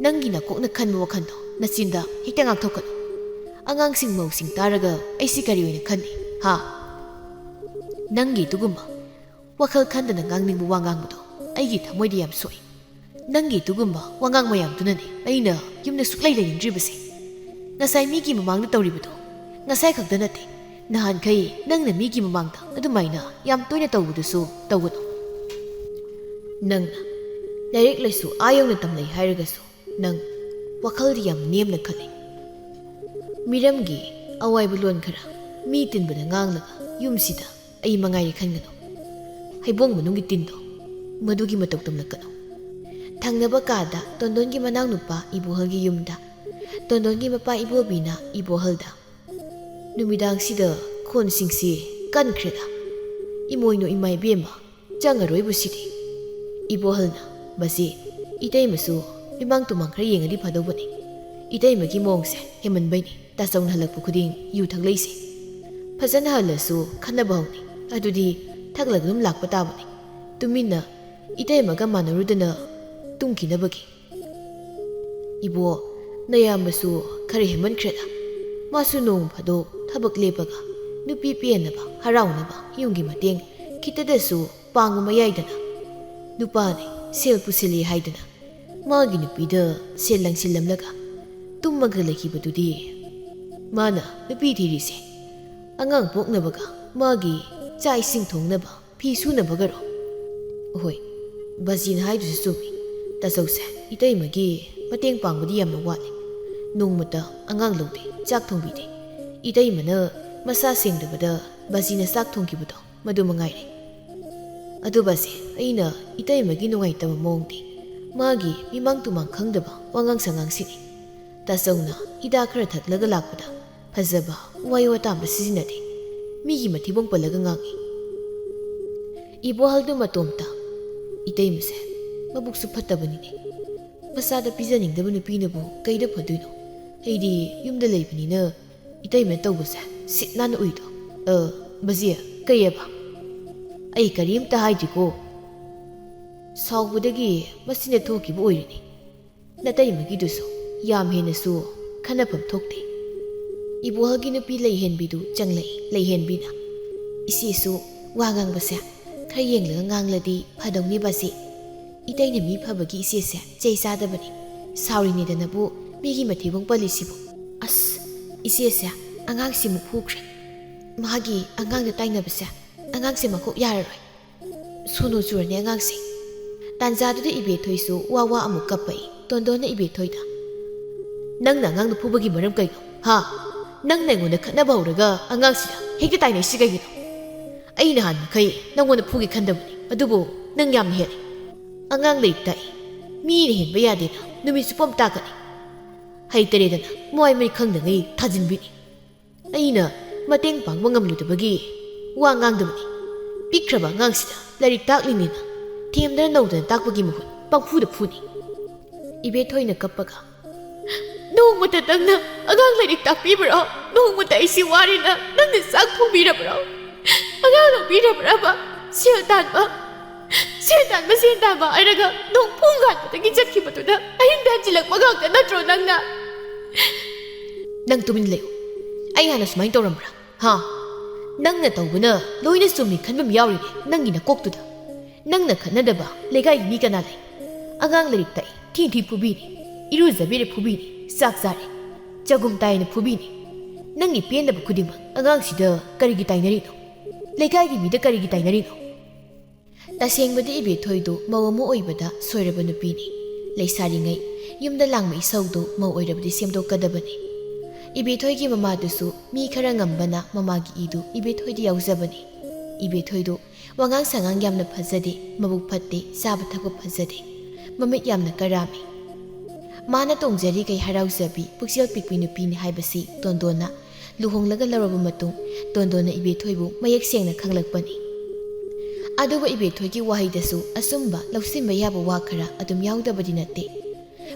ꯅꯪꯒꯤ ꯅꯀꯣꯛꯅ ꯈꯟꯕ ꯋꯥꯈꯜꯗꯣ ꯅꯆꯤꯟꯗ ꯍꯦꯛꯇ ꯉꯥꯡꯊꯣꯛꯀꯅꯨ꯫ ꯑꯉꯥꯡꯁꯤꯡ ꯃꯧꯁꯤꯡ ꯇꯥꯔꯒ ꯑꯩꯁꯤ ꯀꯔꯤ ꯑꯣꯏꯅ ꯈꯟꯅꯤ, ꯍꯥ? ꯅꯪꯒꯤ ꯑꯗꯨꯒꯨꯝꯕ ꯋꯥꯈꯜ ꯈꯟꯗꯅ ꯉꯥꯡꯅꯤꯡꯕ ꯋꯥ ꯉꯥꯡꯕꯗꯣ ꯑꯩꯒꯤ ꯊꯃꯣꯏꯗ ꯌꯥꯝ ꯁꯣꯛꯏ꯫ ꯅꯪꯒꯤ ꯑꯗꯨꯒꯨꯝꯕ ꯋꯥꯉꯥꯡ ꯃꯌꯥꯝꯗꯨꯅꯅꯦ ꯑꯩꯅ ꯌꯨꯝꯗ ꯁꯨꯛꯂꯩ ꯂꯩꯅꯤꯡꯗ꯭ꯔꯤꯕꯁꯦ꯫ ꯉꯁꯥꯏ ꯃꯤꯒꯤ ꯃꯃꯥꯡꯗ ꯇꯧꯔꯤꯕꯗꯣ ꯉꯁꯥꯏ ꯈꯛꯇ ꯅꯠꯇꯦ, ꯅꯍꯥꯟꯈꯩ ꯅꯪꯅ ꯃꯤꯒꯤ ꯃꯃꯥꯡꯗ ꯑꯗꯨꯃꯥꯏꯅ ꯌꯥꯝ ꯇꯣꯏꯅ ꯇꯧꯕꯗꯨꯁꯨ ꯇꯧꯒꯅꯨ꯫ ꯅꯪꯅ ꯂꯥꯏꯔꯤꯛ ꯂꯥꯏꯁꯨ ꯑꯥ ꯌꯧꯅ ꯇꯝꯂꯩ ꯍꯥꯏꯔꯒꯁꯨ ꯅꯪ ꯋꯥꯈꯜꯗꯤ ꯌꯥꯝ ꯅꯦꯝꯅ ꯈꯜꯂꯤ꯫ ꯃꯤꯔꯝꯒꯤ ꯑꯋꯥꯏꯕ ꯂꯣꯟ ꯈꯔ ꯃꯤ ꯇꯤꯟꯕꯗ ꯉꯥꯡꯂꯒ ꯌꯨꯝꯁꯤꯗ ꯑꯩ ꯃꯉꯥꯏꯔꯦ ꯈꯟꯒꯅꯨ꯫ ꯍꯩꯕꯣꯡ ꯃꯅꯨꯡꯒꯤ ꯇꯤꯟꯗꯣ ꯃꯗꯨꯒꯤ ꯃꯇꯧ ꯇꯝꯂꯛꯀꯅꯨ꯫ ꯊꯪꯅꯕ ꯀꯥꯗ ꯇꯣꯟꯗꯣꯟꯒꯤ ꯃꯅꯥꯎꯅꯨꯄꯥ ꯏꯕꯣꯍꯜꯒꯤ ꯌꯨꯝꯗ ꯇꯣꯟꯗꯣꯟꯒꯤ ꯃꯄꯥ ꯏꯕꯣꯕꯤꯅ ꯏꯕꯣꯍꯜꯗ, "ꯅꯨꯃꯤꯗꯥꯡꯁꯤꯗ ꯈꯣꯟꯁꯤꯡꯁꯤ ꯀꯟꯈ꯭ꯔꯦꯗ꯫ ꯏꯃꯣꯏꯅꯨ ꯏꯃꯥ ꯏꯕꯦꯝꯃ, ꯆꯪꯉꯔꯣꯏꯕꯨ ꯁꯤꯗꯤ꯫" ꯏꯕꯣꯍꯜꯅ, "ꯕꯖꯤ, ꯏꯇꯩꯃꯁꯨ ꯃꯤꯃꯥꯡ ꯇꯨꯃꯥꯡ ꯈꯔ ꯌꯦꯡꯉꯗꯤ ꯐꯗꯧꯕꯅꯤ꯫ ꯏꯇꯩꯃꯒꯤ ꯃꯑꯣꯡꯁꯦ ꯍꯦꯟꯃꯟꯕꯩꯅꯤ ꯇꯥꯆꯧꯅ ꯍꯜꯂꯛꯄ ꯈꯨꯗꯤꯡ ꯌꯨ ꯊꯛꯂꯛꯏꯁꯦ꯫ ꯐꯖꯅ ꯍꯜꯂꯁꯨ ꯈꯠꯅꯕ ꯍꯧꯅꯤ, ꯑꯗꯨꯗꯤ ꯊꯛꯂꯒ ꯑꯗꯨꯝ ꯂꯥꯛꯄ ꯇꯥꯕꯅꯤ꯫ ꯇꯨꯃꯤꯟꯅ ꯏꯇꯩꯃꯒ ꯃꯥꯟꯅꯔꯨꯗꯅ ꯇꯨꯝꯈꯤꯅꯕꯒꯤ꯫" "ꯏꯕꯣ, ꯅꯌꯥꯝꯕꯁꯨ ꯈꯔ ꯍꯦꯟꯃꯟꯈ꯭ꯔꯦꯗ꯫ ꯃꯥꯁꯨ ꯅꯣꯡ ꯐꯥꯗꯣꯛ ꯊꯕꯛ ꯂꯦꯞꯄꯒ ꯅꯨꯄꯤ ꯄꯦꯟꯅꯕ, ꯍꯔꯥꯎꯅꯕ ꯌꯨꯝꯒꯤ ꯃꯇꯦꯡ ꯈꯤꯇꯗꯁꯨ ꯄꯥꯡꯕ ꯃꯌꯥꯏꯗꯅ ꯅꯨꯄꯥꯅꯤ, ꯁꯦꯜ ꯄꯨꯁꯤꯜꯂꯤ ꯍꯥꯏꯗꯅ ꯃꯥꯒꯤ ꯅꯨꯄꯤꯗ ꯁꯦꯜ ꯂꯪꯁꯤꯜꯂꯝꯂꯒ ꯇꯨꯝꯃꯒ ꯂꯩꯈꯤꯕꯗꯨꯗꯤ꯫ ꯃꯥꯅ ꯅꯨꯄꯤ ꯊꯤꯔꯤꯁꯦ ꯑꯉꯥꯡ ꯄꯣꯛꯅꯕꯒ ꯃꯥꯒꯤ ꯆꯥꯛ ꯏꯁꯤꯡ ꯊꯣꯡꯅꯕ, ꯐꯤ ꯁꯨꯅꯕꯒꯔꯣ?" "ꯍꯣꯏ, ꯕꯖꯤꯅ ꯍꯥꯏꯗꯨꯁꯨ ꯆꯨꯝꯃꯤ꯫ ꯇꯥꯆꯧꯁꯦ ꯏꯇꯩꯃꯒꯤ ꯃꯇꯦꯡ ꯄꯥꯡꯕꯗꯤ ꯌꯥꯝꯅ ꯋꯥꯠꯂꯤ꯫ ꯅꯣꯡꯃꯇ ꯑꯉꯥꯡ ꯂꯧꯗꯦ, ꯆꯥꯛ ꯊꯣꯡꯕꯤꯗꯦ꯫ ꯏꯇꯩꯃꯅ ꯃꯁꯥ ꯁꯦꯡꯗꯕꯗ ꯕꯖꯤꯅ ꯆꯥꯛ ꯊꯣꯡꯈꯤꯕꯗꯣ ꯃꯗꯨ ꯃꯉꯥꯏꯔꯦ꯫ ꯑꯗꯨ ꯕꯖꯤ, ꯑꯩꯅ ꯏꯇꯩꯃꯒꯤ ꯅꯨꯡꯉꯥꯏꯇꯕ ꯃꯑꯣꯡꯗꯤ ꯃꯥꯒꯤ ꯃꯤꯃꯥꯡ ꯇꯨꯃꯥꯡ ꯈꯪꯗꯕ ꯋꯥꯉꯥꯡ ꯁꯉꯥꯡꯁꯤꯅꯤ꯫ ꯇꯥꯆꯧꯅ ꯍꯤꯗꯥꯛ ꯈꯔ ꯊꯛꯂꯒ ꯂꯥꯛꯄꯗ ꯐꯖꯕ ꯋꯥꯍꯩ ꯋꯥꯇꯥ ꯑꯝꯇ ꯁꯤꯖꯤꯟꯅꯗꯦ꯫ ꯃꯤꯒꯤ ꯃꯊꯤꯕꯣꯡ ꯄꯜꯂꯒ ꯉꯥꯡꯏ꯫" ꯏꯕꯣꯍꯜꯗꯨ ꯃꯇꯣꯝꯇ, "ꯏꯇꯩꯃꯁꯦ ꯃꯕꯨꯛꯁꯨ ꯐꯠꯇꯕꯅꯤꯅꯦ꯫ ꯃꯆꯥꯗ ꯄꯤꯖꯅꯤꯡꯗꯕ ꯅꯨꯄꯤꯅꯕꯨ ꯀꯩꯗ ꯐꯗꯣꯏꯅꯣ? ꯑꯩꯗꯤ ꯌꯨꯝꯗ ꯂꯩꯕꯅꯤꯅ ꯏꯇꯩꯃ ꯇꯧꯕꯁꯦ ꯁꯤꯠ ꯅꯥꯟꯅ ꯎꯏꯗꯣ꯫" "ꯑ, ꯕꯖꯤ, ꯀꯩꯑꯕ?" "ꯑꯩ ꯀꯔꯤꯝꯇ ꯍꯥꯏꯗ꯭ꯔꯤꯀꯣ꯫ ꯁꯥꯎꯕꯗꯒꯤ ꯃꯆꯤꯟꯗ ꯊꯣꯛꯈꯤꯕ ꯑꯣꯏꯔꯤꯅꯤ꯫ ꯅꯇꯩꯃꯒꯤꯗꯨꯁꯨ ꯌꯥꯝ ꯍꯦꯟꯅꯁꯨ ꯈꯟꯅꯐꯝ ꯊꯣꯛꯇꯦ꯫" ꯏꯕꯣꯍꯜꯒꯤ ꯅꯨꯄꯤ ꯂꯩꯍꯦꯟꯕꯤꯗꯨ ꯆꯪꯂꯛꯏ꯫ ꯂꯩꯍꯦꯟꯕꯤꯅ, "ꯏꯆꯦꯁꯨ ꯋꯥ ꯉꯥꯡꯕꯁꯦ ꯈꯔ ꯌꯦꯡꯂꯒ ꯉꯥꯡꯂꯗꯤ ꯐꯗꯧꯅꯦ ꯕꯥꯖꯤ꯫ ꯏꯇꯩꯅ ꯃꯤ ꯐꯕꯒꯤ ꯏꯆꯦꯁꯦ ꯆꯩ ꯆꯥꯗꯕꯅꯤ꯫ ꯁꯥꯎꯔꯤꯅꯦꯗꯅꯕꯨ ꯃꯤꯒꯤ ꯃꯊꯤꯕꯣꯡ ꯄꯜꯂꯤꯁꯤꯕꯨ꯫ ꯑꯁ, ꯏꯆꯦꯁꯦ ꯑꯉꯥꯡꯁꯤꯃꯨꯛ ꯐꯨꯈ꯭ꯔꯦ꯫ ꯃꯥꯒꯤ ꯑꯉꯥꯡꯗ ꯇꯥꯏꯅꯕꯁꯦ ꯑꯉꯥꯡꯁꯦ ꯃꯀꯣꯛ ꯌꯥꯔꯔꯣꯏ꯫ ꯁꯣꯅꯣ ꯆꯨꯔꯅꯤ ꯑꯉꯥꯡꯁꯦ꯫ ꯇꯥꯟꯖꯥꯗꯨꯗ ꯏꯕꯦꯊꯣꯏꯁꯨ ꯋꯥ ꯋꯥ ꯑꯃꯨꯛ ꯀꯞꯄꯛꯏ꯫ ꯇꯣꯟꯗꯣꯟꯅ ꯏꯕꯦꯊꯣꯏꯗ, "ꯅꯪꯅ ꯑꯉꯥꯡꯗꯨ ꯐꯨꯕꯒꯤ ꯃꯔꯝ ꯀꯩꯅꯣ? ꯍꯥ? ꯅꯪꯅ ꯑꯩꯉꯣꯟꯗ ꯈꯠꯅꯕ ꯍꯧꯔꯒ ꯑꯉꯥꯡꯁꯤꯗ ꯍꯦꯛꯇ ꯇꯥꯏꯅꯩꯁꯤ ꯀꯩꯒꯤꯅꯣ? ꯑꯩ ꯅꯍꯥꯟ ꯃꯈꯩ ꯅꯪꯉꯣꯟꯗ ꯐꯨꯒꯦ ꯈꯟꯗꯕꯅꯤ, ꯑꯗꯨꯕꯨ ꯅꯪ ꯌꯥꯝꯅ ꯍꯦꯜꯂꯦ꯫ ꯑꯉꯥꯡ ꯂꯥꯏꯔꯤꯛ ꯇꯥꯛꯏ, ꯃꯤꯅ ꯍꯦꯟꯕ ꯌꯥꯗꯦꯅ ꯅꯨꯃꯤꯠ ꯆꯨꯞꯄ ꯑꯃ ꯇꯥꯛꯀꯅꯤ꯫ ꯍꯩꯇꯔꯦꯗꯅ ꯃꯣꯏ ꯃꯩ ꯈꯪꯗꯉꯩ ꯊꯥꯖꯤꯟꯕꯤꯅꯤ꯫ ꯑꯩꯅ ꯃꯇꯦꯡ ꯄꯥꯡꯕ ꯉꯝꯂꯨꯗꯕꯒꯤ ꯋꯥ ꯉꯥꯡꯗꯕꯅꯤ꯫ ꯄꯤꯛꯈ꯭ꯔꯕ ꯑꯉꯥꯡꯁꯤꯗ ꯂꯥꯏꯔꯤꯛ ꯇꯥꯛꯂꯤꯅꯦꯅ ꯊꯦꯝꯗꯅ ꯅꯧꯗꯅ ꯇꯥꯛꯄꯒꯤ ꯃꯍꯨꯠ ꯄꯪꯐꯨꯗ ꯐꯨꯅꯤ꯫" ꯏꯕꯦꯊꯣꯏꯅ ꯀꯞꯄꯒ, "ꯅꯣꯡꯃꯇ ꯅꯪꯅ ꯑꯉꯥꯡ ꯂꯥꯏꯔꯤꯛ ꯇꯥꯛꯄꯤꯕ꯭ꯔꯣ? ꯅꯣꯡꯃꯇ ꯑꯩꯁꯤ ꯋꯥꯔꯦꯅ ꯅꯪꯅ ꯆꯥꯛ ꯊꯣꯡꯕꯤꯔꯕ꯭ꯔꯣ? ꯑꯉꯥꯡ ꯂꯧꯕꯤꯔꯕ꯭ꯔꯕ? ꯁꯦꯜ ꯇꯥꯟꯕ, ꯁꯦꯜ ꯇꯥꯟꯕ, ꯁꯦꯜ ꯇꯥꯟꯕ ꯍꯥꯏꯔꯒ ꯅꯣꯡ ꯄꯨꯡ ꯍꯥꯟꯕꯗꯒꯤ ꯆꯠꯈꯤꯕꯗꯨꯗ ꯑꯍꯤꯡꯗ ꯍꯟꯖꯤꯜꯂꯛꯄ ꯉꯥꯛꯇ ꯅꯠꯇ꯭ꯔꯣ ꯅꯪꯅ?" "ꯅꯪ ꯇꯨꯃꯤꯟ ꯂꯩꯌꯨ꯫ ꯑꯩ ꯍꯥꯟꯅ ꯁꯨꯃꯥꯏꯅ ꯇꯧꯔꯝꯕ꯭ꯔꯥ? ꯍꯥ? ꯅꯪꯅ ꯇꯧꯕꯅ ꯂꯣꯏꯅ ꯆꯨꯝꯃꯤ ꯈꯟꯕ ꯑꯃ ꯌꯥꯎꯔꯤꯅꯦ ꯅꯪꯒꯤ ꯅꯀꯣꯛꯇꯨꯗ꯫ ꯅꯪꯅ ꯈꯠꯅꯗꯕ ꯂꯩꯀꯥꯏꯒꯤ ꯃꯤ ꯀꯅꯥ ꯂꯩ? ꯑꯉꯥꯡ ꯂꯥꯏꯔꯤꯛ ꯇꯥꯛꯏ, ꯊꯤ ꯊꯤ ꯐꯨꯕꯤꯅꯤ, ꯏꯔꯨꯖꯕꯤꯔꯦ ꯐꯨꯕꯤꯅꯤ, ꯆꯥꯛ ꯆꯥꯔꯦ, ꯆꯒꯨꯝ ꯇꯥꯏꯅ ꯐꯨꯕꯤꯅꯤ꯫ ꯅꯪꯒꯤ ꯄꯦꯟꯗꯕ ꯈꯨꯗꯤꯡꯃꯛ ꯑꯉꯥꯡꯁꯤꯗ ꯀꯔꯤꯒꯤ ꯇꯥꯏꯅꯔꯤꯅꯣ? ꯂꯩꯀꯥꯏꯒꯤ ꯃꯤꯗ ꯀꯔꯤꯒꯤ ꯇꯥꯏꯅꯔꯤꯅꯣ?" ꯇꯁꯦꯡꯕꯗꯤ ꯏꯕꯦꯊꯣꯏꯗꯨ ꯃꯧ ꯑꯃ ꯑꯣꯏꯕꯗ ꯁꯣꯏꯔꯕ ꯅꯨꯄꯤꯅꯤ꯫ ꯂꯩꯁꯥꯔꯤꯉꯩ ꯌꯨꯝꯗ ꯂꯥꯡꯕ ꯏꯁꯧꯗꯨ ꯃꯧ ꯑꯣꯏꯔꯕꯗꯤ ꯁꯦꯝꯗꯣꯛꯀꯗꯕꯅꯤ꯫ ꯏꯕꯦꯊꯣꯏꯒꯤ ꯃꯃꯥꯗꯨꯁꯨ ꯃꯤ ꯈꯔ ꯉꯝꯕꯅ ꯃꯃꯥꯒꯤ ꯏꯗꯨ ꯏꯕꯦꯊꯣꯏꯗ ꯌꯥꯎꯖꯕꯅꯤ꯫ ꯏꯕꯦꯊꯣꯏꯗꯨ ꯋꯥꯉꯥꯡ ꯁꯉꯥꯡ ꯌꯥꯝꯅ ꯐꯖꯗꯦ, ꯃꯕꯨꯛ ꯐꯠꯇꯦ, ꯆꯥꯕ ꯊꯛꯄ ꯐꯖꯗꯦ, ꯃꯃꯤꯠ ꯌꯥꯝꯅ ꯀꯔꯥꯝꯃꯤ꯫ ꯃꯥꯅ ꯇꯣꯡꯖꯔꯤꯈꯩ ꯍꯔꯥꯎꯖꯕꯤ, ꯄꯨꯛꯆꯦꯜ ꯄꯤꯛꯄꯤ ꯅꯨꯄꯤꯅꯤ ꯍꯥꯏꯕꯁꯤ ꯇꯣꯟꯗꯣꯟꯅ ꯂꯨꯍꯣꯡꯂꯒ ꯂꯧꯔꯕ ꯃꯇꯨꯡ ꯇꯣꯟꯗꯣꯟꯅ ꯏꯕꯦꯊꯣꯏꯕꯨ ꯃꯌꯦꯛ ꯁꯦꯡꯅ ꯈꯪꯂꯛꯄꯅꯤ꯫ ꯑꯗꯨꯕꯨ ꯏꯕꯦꯊꯣꯏꯒꯤ ꯋꯥꯍꯩꯗꯁꯨ ꯑꯆꯨꯝꯕ ꯂꯧꯁꯤꯟꯕ ꯌꯥꯕ ꯋꯥ ꯈꯔ ꯑꯗꯨꯝ ꯌꯥꯎꯗꯕꯗꯤ ꯅꯠꯇꯦ꯫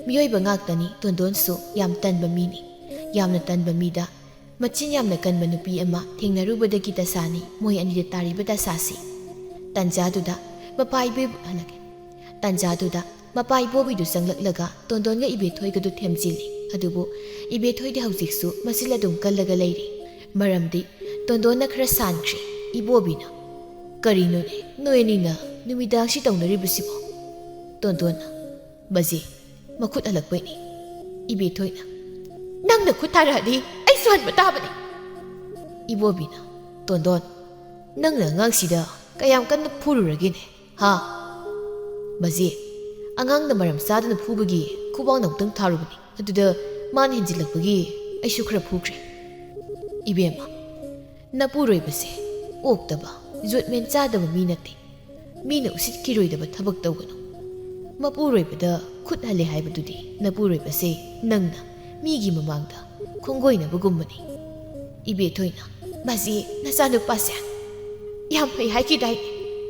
ꯃꯤꯑꯣꯏꯕ ꯉꯥꯛꯇꯅꯤ, ꯇꯣꯟꯗꯣꯟꯁꯨ ꯌꯥꯝ ꯇꯟꯕ ꯃꯤꯅꯤ꯫ ꯌꯥꯝꯅ ꯇꯟꯕ ꯃꯤꯗ ꯃꯆꯤꯟ ꯌꯥꯝꯅ ꯀꯟꯕ ꯅꯨꯄꯤ ꯑꯃ ꯊꯦꯡꯅꯔꯨꯕꯗꯒꯤ ꯗꯁꯥꯅꯤ ꯃꯣꯏ ꯑꯅꯤꯗ ꯇꯥꯔꯤꯕ ꯗꯁꯥꯁꯤ꯫ ꯇꯟꯖꯥꯗꯨꯗ ꯃꯄꯥ ꯏꯕꯦ-, ꯍꯜꯂꯛꯀꯦ꯫ ꯇꯟꯖꯥꯗꯨꯗ ꯃꯄꯥ ꯏꯕꯣꯕꯤꯗꯨ ꯆꯪꯂꯛꯂꯒ ꯇꯣꯟꯗꯣꯟꯒ ꯏꯕꯦꯊꯣꯏꯒꯗꯨ ꯊꯦꯝꯖꯤꯜꯂꯤ꯫ ꯑꯗꯨꯕꯨ ꯏꯕꯦꯊꯣꯏꯗꯤ ꯍꯧꯖꯤꯛꯁꯨ ꯃꯆꯤꯜ ꯑꯗꯨꯝ ꯀꯜꯂꯒ ꯂꯩꯔꯤ꯫ ꯃꯔꯝꯗꯤ ꯇꯣꯟꯗꯣꯟꯅ ꯈꯔ ꯁꯥꯟꯈ꯭ꯔꯦ꯫ ꯏꯕꯣꯕꯤꯅ, "ꯀꯔꯤꯅꯣꯅꯦ ꯅꯣꯏ ꯑꯅꯤꯅ ꯅꯨꯃꯤꯗꯥꯡꯁꯤ ꯇꯧꯅꯔꯤꯕꯁꯤꯕꯣ?" ꯇꯣꯟꯗꯣꯟꯅ, "ꯕꯖꯦ, ꯃꯈꯨꯠ ꯍꯜꯂꯛꯄꯩꯅꯤ꯫" ꯏꯕꯦꯊꯣꯏꯅ, "ꯅꯪꯅ ꯈꯨꯠ ꯊꯥꯔꯛꯑꯗꯤ ꯑꯩꯁꯨ ꯍꯟꯕ ꯇꯥꯕꯅꯤ꯫" ꯏꯕꯣꯕꯤꯅ, "ꯇꯣꯟꯗꯣꯟ, ꯅꯪꯅ ꯑꯉꯥꯡꯁꯤꯗ ꯀꯌꯥꯝ ꯀꯟꯅ ꯐꯨꯔꯨꯔꯒꯦꯅꯦ, ꯍꯥ?" "ꯕꯖꯦ, ꯑꯉꯥꯡꯅ ꯃꯔꯝ ꯆꯥꯗꯅ ꯐꯨꯕꯒꯤ ꯈꯨꯕꯥꯛꯅ ꯑꯃꯨꯛꯇꯪ ꯊꯥꯔꯨꯕꯅꯤ꯫ ꯑꯗꯨꯗ ꯃꯥꯅ ꯍꯦꯟꯖꯤꯜꯂꯛꯄꯒꯤ ꯑꯩꯁꯨ ꯈꯔ ꯐꯨꯈ꯭ꯔꯦ꯫" "ꯏꯕꯦꯝꯃ, ꯅꯄꯨꯔꯣꯏꯕꯁꯦ ꯑꯣꯛꯇꯕ, ꯖꯨꯠꯃꯦꯟ ꯆꯥꯗꯕ ꯃꯤ ꯅꯠꯇꯦ꯫ ꯃꯤꯅ ꯎꯁꯤꯠꯈꯤꯔꯣꯏꯗꯕ ꯊꯕꯛ ꯇꯧꯒꯅꯨ꯫ ꯃꯄꯨꯔꯣꯏꯕꯗ ꯈꯨꯠ ꯍꯜꯂꯦ ꯍꯥꯏꯕꯗꯨꯗꯤ ꯅꯄꯨꯔꯣꯏꯕꯁꯦ ꯅꯪꯅ ꯃꯤꯒꯤ ꯃꯃꯥꯡꯗ ꯈꯣꯡꯒꯣꯏꯅꯕꯒꯨꯝꯕꯅꯤ꯫" ꯏꯕꯦꯊꯣꯏꯅ, "ꯕꯖꯦ, ꯅꯆꯥꯅꯨꯄꯥꯁꯦ ꯌꯥꯝ ꯐꯩ ꯍꯥꯏꯈꯤꯗꯥꯏꯅꯦ?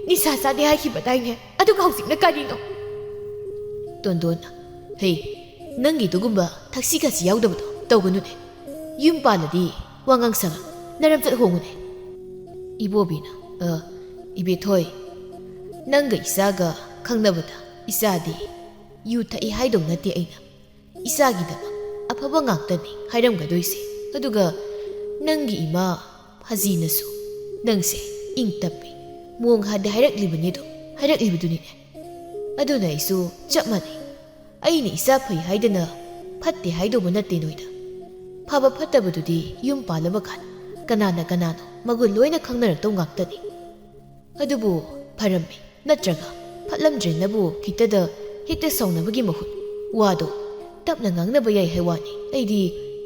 ꯅꯤꯁꯥ ꯆꯥꯗꯦ ꯍꯥꯏꯈꯤꯕꯗꯥꯏꯅꯦ? ꯑꯗꯨꯒ ꯍꯧꯖꯤꯛꯅ ꯀꯔꯤꯅꯣ?" ꯇꯣꯟꯗꯣꯟꯅ, "ꯍꯦ, ꯅꯪꯒꯤ ꯑꯗꯨꯒꯨꯝꯕ ꯊꯛꯁꯤ ꯈꯥꯁꯤ ꯌꯥꯎꯗꯕꯗꯣ ꯇꯧꯒꯅꯨꯅꯦ꯫ ꯌꯨꯝ ꯄꯥꯜꯂꯗꯤ ꯋꯥꯉꯥꯡ ꯁꯉꯥꯡ ꯅꯔꯝꯆꯠ ꯍꯣꯡꯉꯨꯅꯦ꯫" ꯏꯕꯣꯕꯤꯅ, "ꯑ, ꯏꯕꯦꯊꯣꯏ, ꯅꯪꯒ ꯏꯆꯥꯒ ꯈꯪꯅꯕꯗ ꯏꯆꯥꯗꯤ ꯌꯨ ꯊꯛꯏ ꯍꯥꯏꯗꯧ ꯅꯠꯇꯦ ꯑꯩꯅ꯫ ꯏꯆꯥꯒꯤꯗꯃꯛ ꯑꯐꯕ ꯉꯥꯛꯇꯅꯤ ꯍꯥꯏꯔꯝꯒꯗꯣꯏꯁꯦ꯫ ꯑꯗꯨꯒ ꯅꯪꯒꯤ ꯏꯃꯥ ꯐꯖꯤꯅꯁꯨ ꯅꯪꯁꯦ ꯏꯪ ꯇꯞꯄꯤ, ꯃꯣꯡ ꯍꯥꯗꯦ ꯍꯥꯏꯔꯛꯂꯤꯕꯅꯤ ꯑꯗꯣ, ꯍꯥꯏꯔꯛꯂꯤꯕꯗꯨꯅꯤꯅꯦ꯫ ꯑꯗꯨꯅ ꯑꯩꯁꯨ ꯆꯞ ꯃꯥꯟꯅꯩ꯫ ꯑꯩꯅ ꯏꯆꯥ ꯐꯩ ꯍꯥꯏꯗꯅ ꯐꯠꯇꯦ ꯍꯥꯏꯗꯧꯕ ꯅꯠꯇꯦ ꯅꯣꯏꯗ꯫ ꯐꯕ ꯐꯠꯇꯕꯗꯨꯗꯤ ꯌꯨꯝ ꯄꯥꯜꯂꯕ ꯀꯥꯟ ꯀꯅꯥꯅ ꯀꯅꯥꯅꯣ ꯃꯒꯨꯟ ꯂꯣꯏꯅ ꯈꯪꯅꯔꯛꯇꯧ ꯉꯥꯛꯇꯅꯤ꯫ ꯑꯗꯨꯕꯨ ꯐꯔꯝꯃꯦ ꯅꯠꯇ꯭ꯔꯒ ꯐꯠꯂꯝꯗ꯭ꯔꯦꯅꯕꯨ ꯈꯤꯇꯗ ꯍꯦꯛꯇ ꯁꯥꯎꯅꯕꯒꯤ ꯃꯍꯨꯠ ꯋꯥꯗꯣ ꯇꯞꯅ ꯉꯥꯡꯅꯕ ꯌꯥꯏ ꯍꯥꯏ ꯋꯥꯅꯤ꯫ ꯑꯩꯗꯤ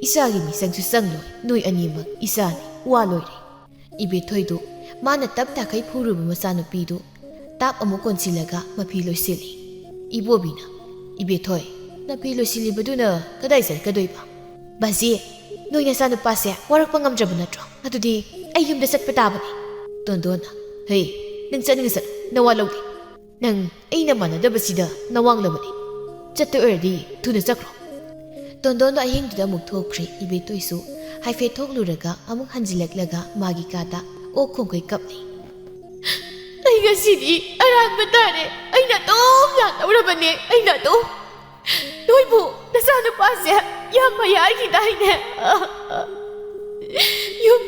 ꯏꯆꯥꯒꯤ ꯃꯤꯆꯪꯁꯨ ꯆꯪꯂꯣꯏ, ꯅꯣꯏ ꯑꯅꯤꯃꯛ ꯏꯆꯥꯅꯤ, ꯋꯥ ꯂꯣꯏꯔꯦ꯫" ꯏꯕꯦꯊꯣꯏꯗꯨ ꯃꯥꯅ ꯇꯞ ꯇꯥꯈꯩ ꯐꯨꯔꯨꯕ ꯃꯆꯥꯅꯨꯄꯤꯗꯨ ꯇꯥꯞ ꯑꯃꯨꯛ ꯀꯣꯟꯁꯤꯜꯂꯒ ꯃꯐꯤ ꯂꯣꯏꯁꯤꯜꯂꯤ꯫ ꯏꯕꯣꯕꯤꯅ, "ꯏꯕꯦꯊꯣꯏ, ꯅꯐꯤ ꯂꯣꯏꯁꯤꯜꯂꯤꯕꯗꯨꯅ ꯀꯗꯥꯏ ꯆꯠꯀꯗꯣꯏꯕ?" "ꯕꯥꯖꯤ, ꯅꯣꯏ ꯅꯆꯥꯅꯨꯄꯥꯁꯦ ꯋꯥꯔꯛꯄ ꯉꯝꯗ꯭ꯔꯕ ꯅꯠꯇ꯭ꯔꯣ? ꯑꯗꯨꯗꯤ ꯑꯩ ꯌꯨꯝꯗ ꯆꯠꯄ ꯇꯥꯕꯅꯤ꯫" ꯇꯣꯟꯗꯣꯟꯅ, "ꯍꯦ, ꯅꯪ ꯆꯠꯅꯤꯡꯉ ꯆꯠꯂꯣ, ꯅꯋꯥ ꯂꯧꯗꯦ꯫ ꯅꯪ ꯑꯩꯅ ꯃꯥꯟꯅꯗꯕꯁꯤꯗ ꯅꯋꯥꯡꯂꯕꯅꯤ꯫ ꯆꯠꯇꯣꯏ ꯑꯣꯏꯔꯗꯤ ꯊꯨꯅ ꯆꯠꯈ꯭ꯔꯣ꯫" ꯇꯣꯟꯗꯣꯟꯗꯣ ꯑꯍꯤꯡꯗꯨꯗ ꯑꯃꯨꯛ ꯊꯣꯛꯈ꯭ꯔꯦ꯫ ꯏꯕꯦꯊꯣꯏꯁꯨ ꯍꯥꯏꯐꯦꯠ ꯊꯣꯛꯂꯨꯔꯒ ꯑꯃꯨꯛ ꯍꯟꯖꯤꯜꯂꯛꯂꯒ ꯃꯥꯒꯤ ꯀꯥꯗ ꯑꯣꯛ ꯈꯣꯡꯈꯩ ꯀꯞꯂꯤ꯫ "ꯑꯩ ꯉꯁꯤꯗꯤ ꯑꯔꯥꯟꯕ ꯇꯥꯔꯦ꯫ ꯑꯩꯅ ꯑꯗꯨꯝ ꯂꯥꯟꯗꯧꯔꯕꯅꯦ, ꯑꯩꯅ ꯑꯗꯨꯝ꯫ ꯅꯣꯏꯕꯨ ꯅꯆꯥꯅꯨꯄꯥꯁꯦ ꯌꯥꯝ ꯐꯩ ꯍꯥꯏꯈꯤꯗꯥꯏꯅꯦ? ꯌꯨꯝ,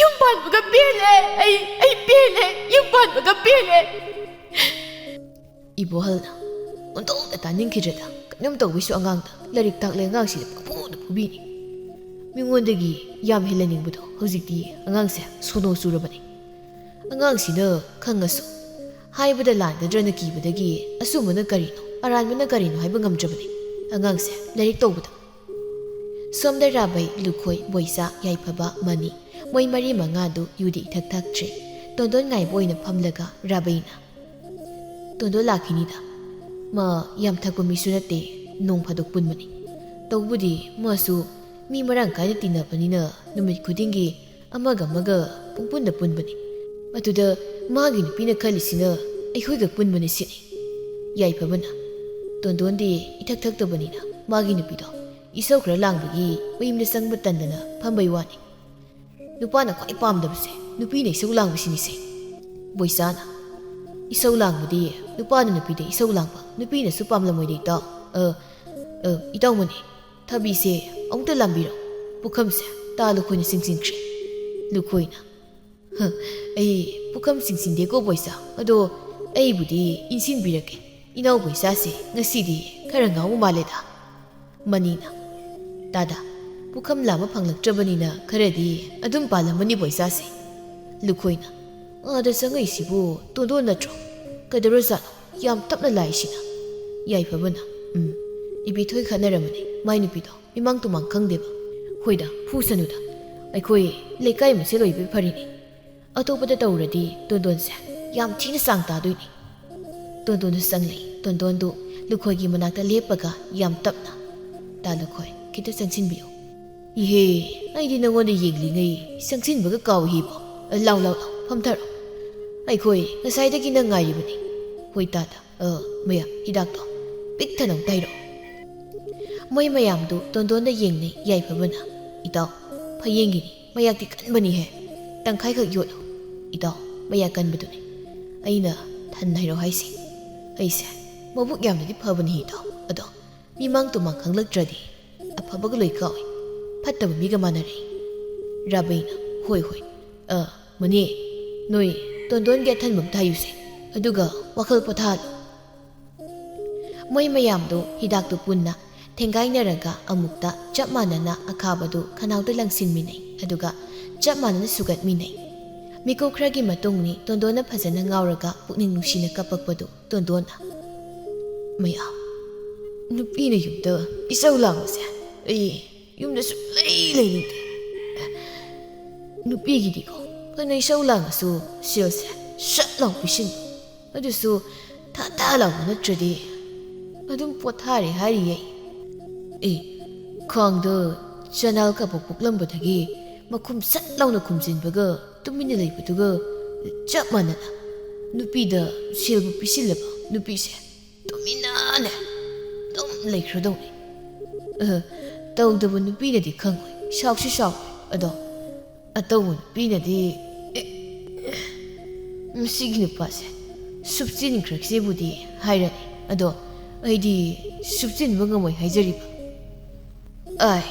ꯌꯨꯝ ꯄꯥꯟꯕꯒ ꯄꯦꯜꯂꯦ꯫ ꯑꯩ ꯑꯩ ꯄꯦꯜꯂꯦ꯫ ꯌꯨꯝ ꯄꯥꯟꯕꯒ ꯄꯦꯜꯂꯦ꯫ ꯏꯕꯣꯍꯜꯅ ꯑꯣꯟꯊꯣꯛꯅ ꯇꯥꯅꯤꯡꯈꯤꯗ꯭ꯔꯦꯗ꯫ ꯀꯩꯅꯣꯝ ꯇꯧꯕꯩꯁꯨ ꯑꯉꯥꯡꯗ ꯂꯥꯏꯔꯤꯛ ꯇꯥꯛꯂꯦ, ꯑꯉꯥꯡꯁꯤꯗ ꯄꯪꯐꯨꯗ ꯐꯨꯕꯤꯅꯤ꯫ ꯃꯤꯉꯣꯟꯗꯒꯤ ꯌꯥꯝ ꯍꯦꯜꯍꯟꯅꯤꯡꯕꯗꯣ ꯍꯧꯖꯤꯛꯇꯤ ꯑꯉꯥꯡꯁꯦ ꯁꯣꯅꯣ ꯆꯨꯔꯕꯅꯤ꯫ ꯑꯉꯥꯡꯁꯤꯅ ꯈꯪꯉꯁꯨ ꯍꯥꯏꯕꯗ ꯂꯥꯟꯒꯗ꯭ꯔꯅ ꯀꯤꯕꯗꯒꯤ ꯑꯆꯨꯝꯕꯅ ꯀꯔꯤꯅꯣ, ꯑꯔꯥꯟꯕꯅ ꯀꯔꯤꯅꯣ ꯍꯥꯏꯕ ꯉꯝꯗ꯭ꯔꯕꯅꯤ ꯑꯉꯥꯡꯁꯦ ꯂꯥꯏꯔꯤꯛ ꯇꯧꯕꯗ꯫ ꯁꯣꯝꯗ ꯔꯥꯕꯩ, ꯂꯨꯈꯣꯏ, ꯕꯣꯏꯆꯥ, ꯌꯥꯏꯐꯕ, ꯃꯅꯤ, ꯃꯣꯏ ꯃꯔꯤ ꯃꯉꯥꯗꯨ ꯌꯨꯗꯤ ꯏꯊꯛ ꯊꯛꯇ꯭ꯔꯦ꯫ ꯇꯣꯟꯗꯣꯟ ꯉꯥꯏꯕ ꯑꯣꯏꯅ ꯐꯝꯂꯒ ꯔꯥꯕꯩꯅ, "ꯇꯣꯟꯗꯣꯟ ꯂꯥꯛꯈꯤꯅꯤꯗ꯫ ꯃꯥ ꯌꯥꯝ ꯊꯛꯄ ꯃꯤꯁꯨ ꯅꯠꯇꯦ, ꯅꯣꯡ ꯐꯥꯗꯣꯛ ꯄꯨꯟꯕꯅꯤ꯫ ꯇꯧꯕꯗꯤ ꯃꯥꯁꯨ ꯃꯤ ꯃꯔꯥꯡ ꯀꯥꯏꯅ ꯇꯤꯟꯅꯕꯅꯤꯅ ꯅꯨꯃꯤꯠ ꯈꯨꯗꯤꯡꯒꯤ ꯑꯃꯒ ꯑꯃꯒ ꯄꯨꯡꯄꯨꯟꯗ ꯄꯨꯟꯕꯅꯤ꯫ ꯑꯗꯨꯗ ꯃꯥꯒꯤ ꯅꯨꯄꯤꯅ ꯈꯜꯂꯤꯁꯤꯅ ꯑꯩꯈꯣꯏꯒ ꯄꯨꯟꯕꯅꯤ ꯁꯤꯅꯤ꯫" ꯌꯥꯏꯐꯕꯅ, "ꯇꯣꯟꯗꯣꯟꯗꯤ ꯏꯊꯛ ꯊꯛꯇꯕꯅꯤꯅ ꯃꯥꯒꯤ ꯅꯨꯄꯤꯗꯣ ꯏꯁꯧ ꯈꯔ ꯂꯥꯡꯕꯒꯤ ꯃꯌꯨꯝꯗ ꯆꯪꯕ ꯇꯟꯗꯅ ꯐꯝꯕꯩ ꯋꯥꯅꯤ꯫ ꯅꯨꯄꯥꯅ ꯈ꯭ꯋꯥꯏ ꯄꯥꯝꯗꯕꯁꯦ ꯅꯨꯄꯤꯅ ꯏꯁꯧ ꯂꯥꯡꯕꯁꯤꯅꯤꯁꯦ꯫" ꯕꯣꯏꯆꯥꯅ, "ꯏꯁꯧ ꯂꯥꯡꯕꯗꯤ ꯅꯨꯄꯥꯅ ꯅꯨꯄꯤꯗ ꯏꯁꯧ ꯂꯥꯡꯕ, ꯅꯨꯄꯤꯅꯁꯨ ꯄꯥꯝꯂꯝꯃꯣꯏꯗ ꯏꯇꯥꯎ꯫ ꯑ, ꯑ, ꯏꯇꯥꯎꯃꯅꯤ, ꯊꯕꯤꯁꯦ ꯑꯃꯨꯛꯇ ꯂꯥꯝꯕꯤꯔꯣ꯫ ꯄꯨꯈꯝꯁꯦ ꯇꯥ ꯂꯨꯈꯣꯏꯅ ꯆꯤꯡꯁꯤꯟꯈ꯭ꯔꯦ꯫" ꯂꯨꯈꯣꯏꯅ, "ꯍ, ꯑꯩ ꯄꯨꯈꯝ ꯆꯤꯡꯁꯤꯟꯗꯦꯀꯣ ꯕꯣꯏꯆꯥ꯫ ꯑꯗꯣ ꯑꯩꯕꯨꯗꯤ ꯏꯟꯁꯤꯟꯕꯤꯔꯛꯀꯦ꯫ ꯏꯅꯥꯎ ꯕꯣꯏꯆꯥꯁꯦ ꯉꯁꯤꯗꯤ ꯈꯔ ꯉꯥꯎꯕ ꯃꯥꯜꯂꯦꯗ꯫" ꯃꯅꯤꯅ, "ꯇꯥꯗ, ꯄꯨꯈꯝ ꯂꯥꯝꯕ ꯐꯪꯂꯛꯇ꯭ꯔꯕꯅꯤꯅ ꯈꯔꯗꯤ ꯑꯗꯨꯝ ꯄꯥꯜꯂꯝꯃꯅꯤ ꯕꯣꯏꯆꯥꯁꯦ꯫" ꯂꯨꯈꯣꯏꯅ, "ꯑꯥꯗ ꯆꯪꯉꯛꯏꯁꯤꯕꯨ ꯇꯣꯟꯗꯣꯟ ꯅꯠꯇ꯭ꯔꯣ? ꯀꯩꯗꯧꯔꯖꯥꯠꯅꯣ ꯌꯥꯝ ꯇꯞꯅ ꯂꯥꯛꯏꯁꯤꯅ?" ꯌꯥꯏꯐꯕꯅ, "ꯎꯝ, ꯏꯕꯦꯊꯣꯏ ꯈꯠꯅꯔꯝꯃꯅꯤ ꯃꯥꯏ ꯅꯨꯄꯤꯗꯣ꯫ ꯃꯤꯃꯥꯡ ꯇꯨꯃꯥꯡ ꯈꯪꯗꯦꯕ꯫ ꯍꯣꯏꯗ, ꯐꯨꯁꯅꯨꯗ꯫ ꯑꯩꯈꯣꯏ ꯂꯩꯀꯥꯏ ꯃꯁꯦꯜ ꯑꯣꯏꯕꯩ ꯐꯔꯤꯅꯤ꯫ ꯑꯇꯣꯞꯄꯗ ꯇꯧꯔꯗꯤ ꯇꯣꯟꯗꯣꯟꯁꯦ ꯌꯥꯝ ꯊꯤꯅ ꯆꯥꯡ ꯇꯥꯗꯣꯏꯅꯤ꯫" ꯇꯣꯟꯗꯣꯟꯗꯨ ꯆꯪꯂꯛꯏ꯫ ꯇꯣꯟꯗꯣꯟꯗꯨ ꯂꯨꯈꯣꯏꯒꯤ ꯃꯅꯥꯛꯇ ꯂꯦꯞꯄꯒ ꯌꯥꯝ ꯇꯞꯅ, "ꯇꯥ ꯂꯨꯈꯣꯏ, ꯈꯤꯇ ꯆꯪꯁꯤꯟꯕꯤꯌꯨ꯫" "ꯏꯍꯦ, ꯑꯩꯗꯤ ꯅꯉꯣꯟꯗ ꯌꯦꯡꯂꯤꯉꯩ ꯆꯪꯁꯤꯟꯕꯒ ꯀꯥꯎꯏꯕꯣ꯫ ꯂꯥꯎ, ꯂꯥꯎ, ꯂꯥꯎ, ꯐꯝꯊꯔꯣ꯫ ꯑꯩꯈꯣꯏ ꯉꯁꯥꯏꯗꯒꯤ ꯅꯪ ꯉꯥꯏꯔꯤꯕꯅꯤ꯫" "ꯍꯣꯏ ꯇꯥꯗ꯫ ꯑ, ꯃꯌꯥꯝ, ꯍꯤꯗꯥꯛꯇꯣ ꯄꯤꯛ ꯊꯟꯅ ꯑꯃꯨꯛꯇ ꯍꯩꯔꯛꯑꯣ꯫" ꯃꯣꯏ ꯃꯌꯥꯝꯗꯨ ꯇꯣꯟꯗꯣꯟꯗ ꯌꯦꯡꯅꯩ꯫ ꯌꯥꯏꯐꯕꯅ, "ꯏꯇꯥꯎ, ꯐꯌꯦꯡꯒꯤꯅꯤ, ꯃꯌꯥꯛꯇꯤ ꯀꯟꯕꯅꯤꯍꯦ꯫ ꯇꯪꯈꯥꯏꯈꯛ ꯌꯣꯠꯂꯨ, ꯏꯇꯥꯎ, ꯃꯌꯥꯛ ꯀꯟꯕꯗꯨꯅꯤ꯫ ꯑꯩꯅ ꯊꯟꯅ ꯍꯩꯔꯛꯑꯣ ꯍꯥꯏꯁꯦ꯫ ꯑꯩꯁꯦ ꯃꯕꯨꯛ ꯌꯥꯝꯅꯗꯤ ꯐꯕꯅꯤ ꯏꯇꯥꯎ, ꯑꯗꯣ ꯃꯤꯃꯥꯡ ꯇꯨꯃꯥꯡ ꯈꯪꯂꯛꯇ꯭ꯔꯗꯤ ꯑꯐꯕꯒ ꯂꯣꯏ ꯀꯥꯎꯏ, ꯐꯠꯇꯕ ꯃꯤꯒ ꯃꯥꯟꯅꯔꯦ꯫" ꯔꯥꯕꯩꯅ, "ꯍꯣꯏ, ꯍꯣꯏ꯫ ꯑ, ꯃꯅꯦ, ꯅꯣꯏ ꯇꯣꯟꯗꯣꯟꯒꯤ ꯑꯊꯟꯕ ꯑꯝꯇ ꯍꯥꯏꯌꯨꯁꯦ꯫ ꯑꯗꯨꯒ ꯋꯥꯈꯜ ꯄꯣꯊꯥꯍꯜꯂꯨ꯫" ꯃꯣꯏ ꯃꯌꯥꯝꯗꯣ ꯍꯤꯗꯥꯛꯇꯨ ꯄꯨꯟꯅ ꯊꯦꯡꯒꯥꯏꯅꯔꯒ ꯑꯃꯨꯛꯇ ꯆꯞ ꯃꯥꯟꯅꯅ ꯑꯈꯥꯕꯗꯨ ꯈꯅꯥꯎꯗ ꯂꯪꯁꯤꯟꯃꯤꯟꯅꯩ꯫ ꯑꯗꯨꯒ ꯆꯞ ꯃꯥꯟꯅꯅ ꯁꯨꯒꯠꯃꯤꯟꯅꯩ꯫ ꯃꯤꯀꯨꯞ ꯈꯔꯒꯤ ꯃꯇꯨꯡꯅꯤ ꯇꯣꯟꯗꯣꯟꯅ ꯐꯖꯅ ꯉꯥꯎꯔꯒ ꯄꯨꯛꯅꯤꯡ ꯅꯨꯡꯁꯤꯅ ꯀꯞꯄꯛꯄꯗꯨ ꯇꯣꯟꯗꯣꯟꯅ, "ꯃꯌꯥ, ꯅꯨꯄꯤꯅ ꯌꯨꯝꯗ ꯏꯁꯧ ꯂꯥꯡꯕꯁꯦ ꯑꯩ ꯌꯨꯝꯗ ꯁꯨꯛꯂꯩ ꯂꯩꯅꯤꯡꯗꯦ꯫ ꯅꯨꯄꯤꯒꯤꯗꯤꯀꯣ ꯐꯅ ꯏꯁꯧ ꯂꯥꯡꯉꯁꯨ ꯁꯦꯜꯁꯦ ꯁꯠ ꯂꯥꯎ ꯄꯤꯁꯤꯟꯕ꯫ ꯑꯗꯨꯁꯨ ꯊꯥ ꯊꯥ ꯂꯥꯎꯕ ꯅꯠꯇ꯭ꯔꯗꯤ ꯑꯗꯨꯝ ꯄꯣꯊꯥꯔꯦ ꯍꯥꯏꯔꯤꯌꯦ꯫ ꯑꯦ, ꯈ꯭ꯋꯥꯡꯗ ꯆꯅꯥꯜ ꯀꯥꯞꯄ ꯄꯣꯛꯂꯝꯕꯗꯒꯤ ꯃꯈꯨꯝ ꯁꯠ ꯂꯥꯎꯅ ꯈꯨꯝꯖꯤꯟꯕꯒ ꯇꯨꯃꯤꯟꯅ ꯂꯩꯕꯗꯨꯒ ꯆꯞ ꯃꯥꯟꯅꯅ ꯅꯨꯄꯤꯗ ꯁꯦꯜꯕꯨ ꯄꯤꯁꯤꯜꯂꯕ ꯅꯨꯄꯤꯁꯦ ꯇꯨꯃꯤꯟꯅꯅꯦ ꯑꯗꯨꯝ ꯂꯩꯈ꯭ꯔꯗꯧꯅꯤ꯫ ꯑ, ꯇꯧꯗꯕ ꯅꯨꯄꯤꯅꯗꯤ ꯈꯪꯉꯣꯏ, ꯁꯥꯎꯁꯨ ꯁꯥꯎꯔꯣꯏ꯫ ꯑꯗꯣ ꯑꯇꯧꯕ ꯅꯨꯄꯤꯅꯗꯤ, ꯑꯦ, ꯃꯁꯤꯒꯤ ꯅꯨꯄꯥꯁꯦ ꯁꯨꯞꯆꯤꯟꯈ꯭ꯔꯁꯤꯕꯨꯗꯤ ꯍꯥꯏꯔꯅꯤ꯫ ꯑꯗꯣ ꯑꯩꯗꯤ ꯁꯨꯞꯆꯤꯟꯕ ꯉꯝꯃꯣꯏ ꯍꯥꯏꯖꯔꯤꯕ꯫ ꯑꯥꯏ,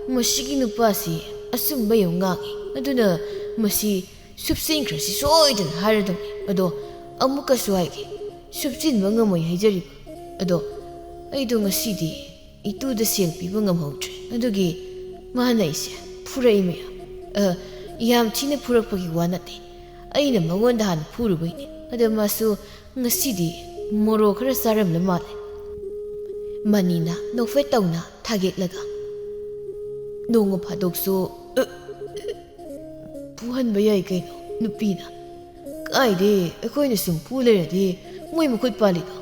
ꯃꯁꯤꯒꯤ ꯅꯨꯄꯥꯁꯤ ꯑꯆꯨꯝꯕ ꯌꯥꯝ ꯉꯥꯡꯉꯤ꯫ ꯑꯗꯨꯅ ꯃꯁꯤ ꯁꯨꯞꯆꯤꯟꯈ꯭ꯔꯁꯤ ꯁꯣꯏꯗꯅ ꯍꯥꯏꯔꯗꯧꯅꯤ꯫ ꯑꯗꯣ ꯑꯃꯨꯛꯀꯁꯨ ꯍꯥꯏꯒꯦ, ꯁꯨꯞꯆꯤꯟꯕ ꯉꯝꯃꯣꯏ ꯍꯥꯏꯖꯔꯤꯕ꯫ ꯑꯗꯣ ꯑꯩꯗꯣ ꯉꯁꯤꯗꯤ ꯏꯇꯨꯗ ꯁꯦꯜ ꯄꯤꯕ ꯉꯝꯍꯧꯗ꯭ꯔꯦ꯫ ꯑꯗꯨꯒꯤ ꯃꯥꯅ ꯑꯩꯁꯦ ꯐꯨꯔꯛꯏ ꯃꯌꯥꯝ꯫ ꯑ, ꯌꯥꯝ ꯊꯤꯅ ꯐꯨꯔꯛꯄꯒꯤ ꯋꯥ ꯅꯠꯇꯦ꯫ ꯑꯩꯅ ꯃꯉꯣꯟꯗ ꯍꯥꯟꯅ ꯐꯨꯔꯨꯕꯩꯅꯦ꯫ ꯑꯗ ꯃꯥꯁꯨ ꯉꯁꯤꯗꯤ ꯃꯣꯔꯣꯛ ꯈꯔ ꯆꯥꯔꯝꯂ ꯃꯥꯜꯂꯦ꯫ ꯃꯅꯤꯅ ꯅꯣꯛꯐꯦꯠ ꯇꯧꯅ ꯊꯥꯒꯦꯛꯂꯒ, "ꯅꯣꯡꯃ ꯐꯥꯗꯣꯛꯁꯨ, ꯑ, ꯐꯨꯍꯟꯕ ꯌꯥꯏ ꯀꯩꯅꯣ ꯅꯨꯄꯤꯅ꯫ ꯀꯥꯏꯗꯦ, ꯑꯩꯈꯣꯏꯅ ꯁꯨꯝ ꯐꯨ ꯂꯩꯔꯗꯤ ꯃꯣꯏ ꯃꯈꯨꯠ ꯄꯥꯜꯂꯤꯗꯣ꯫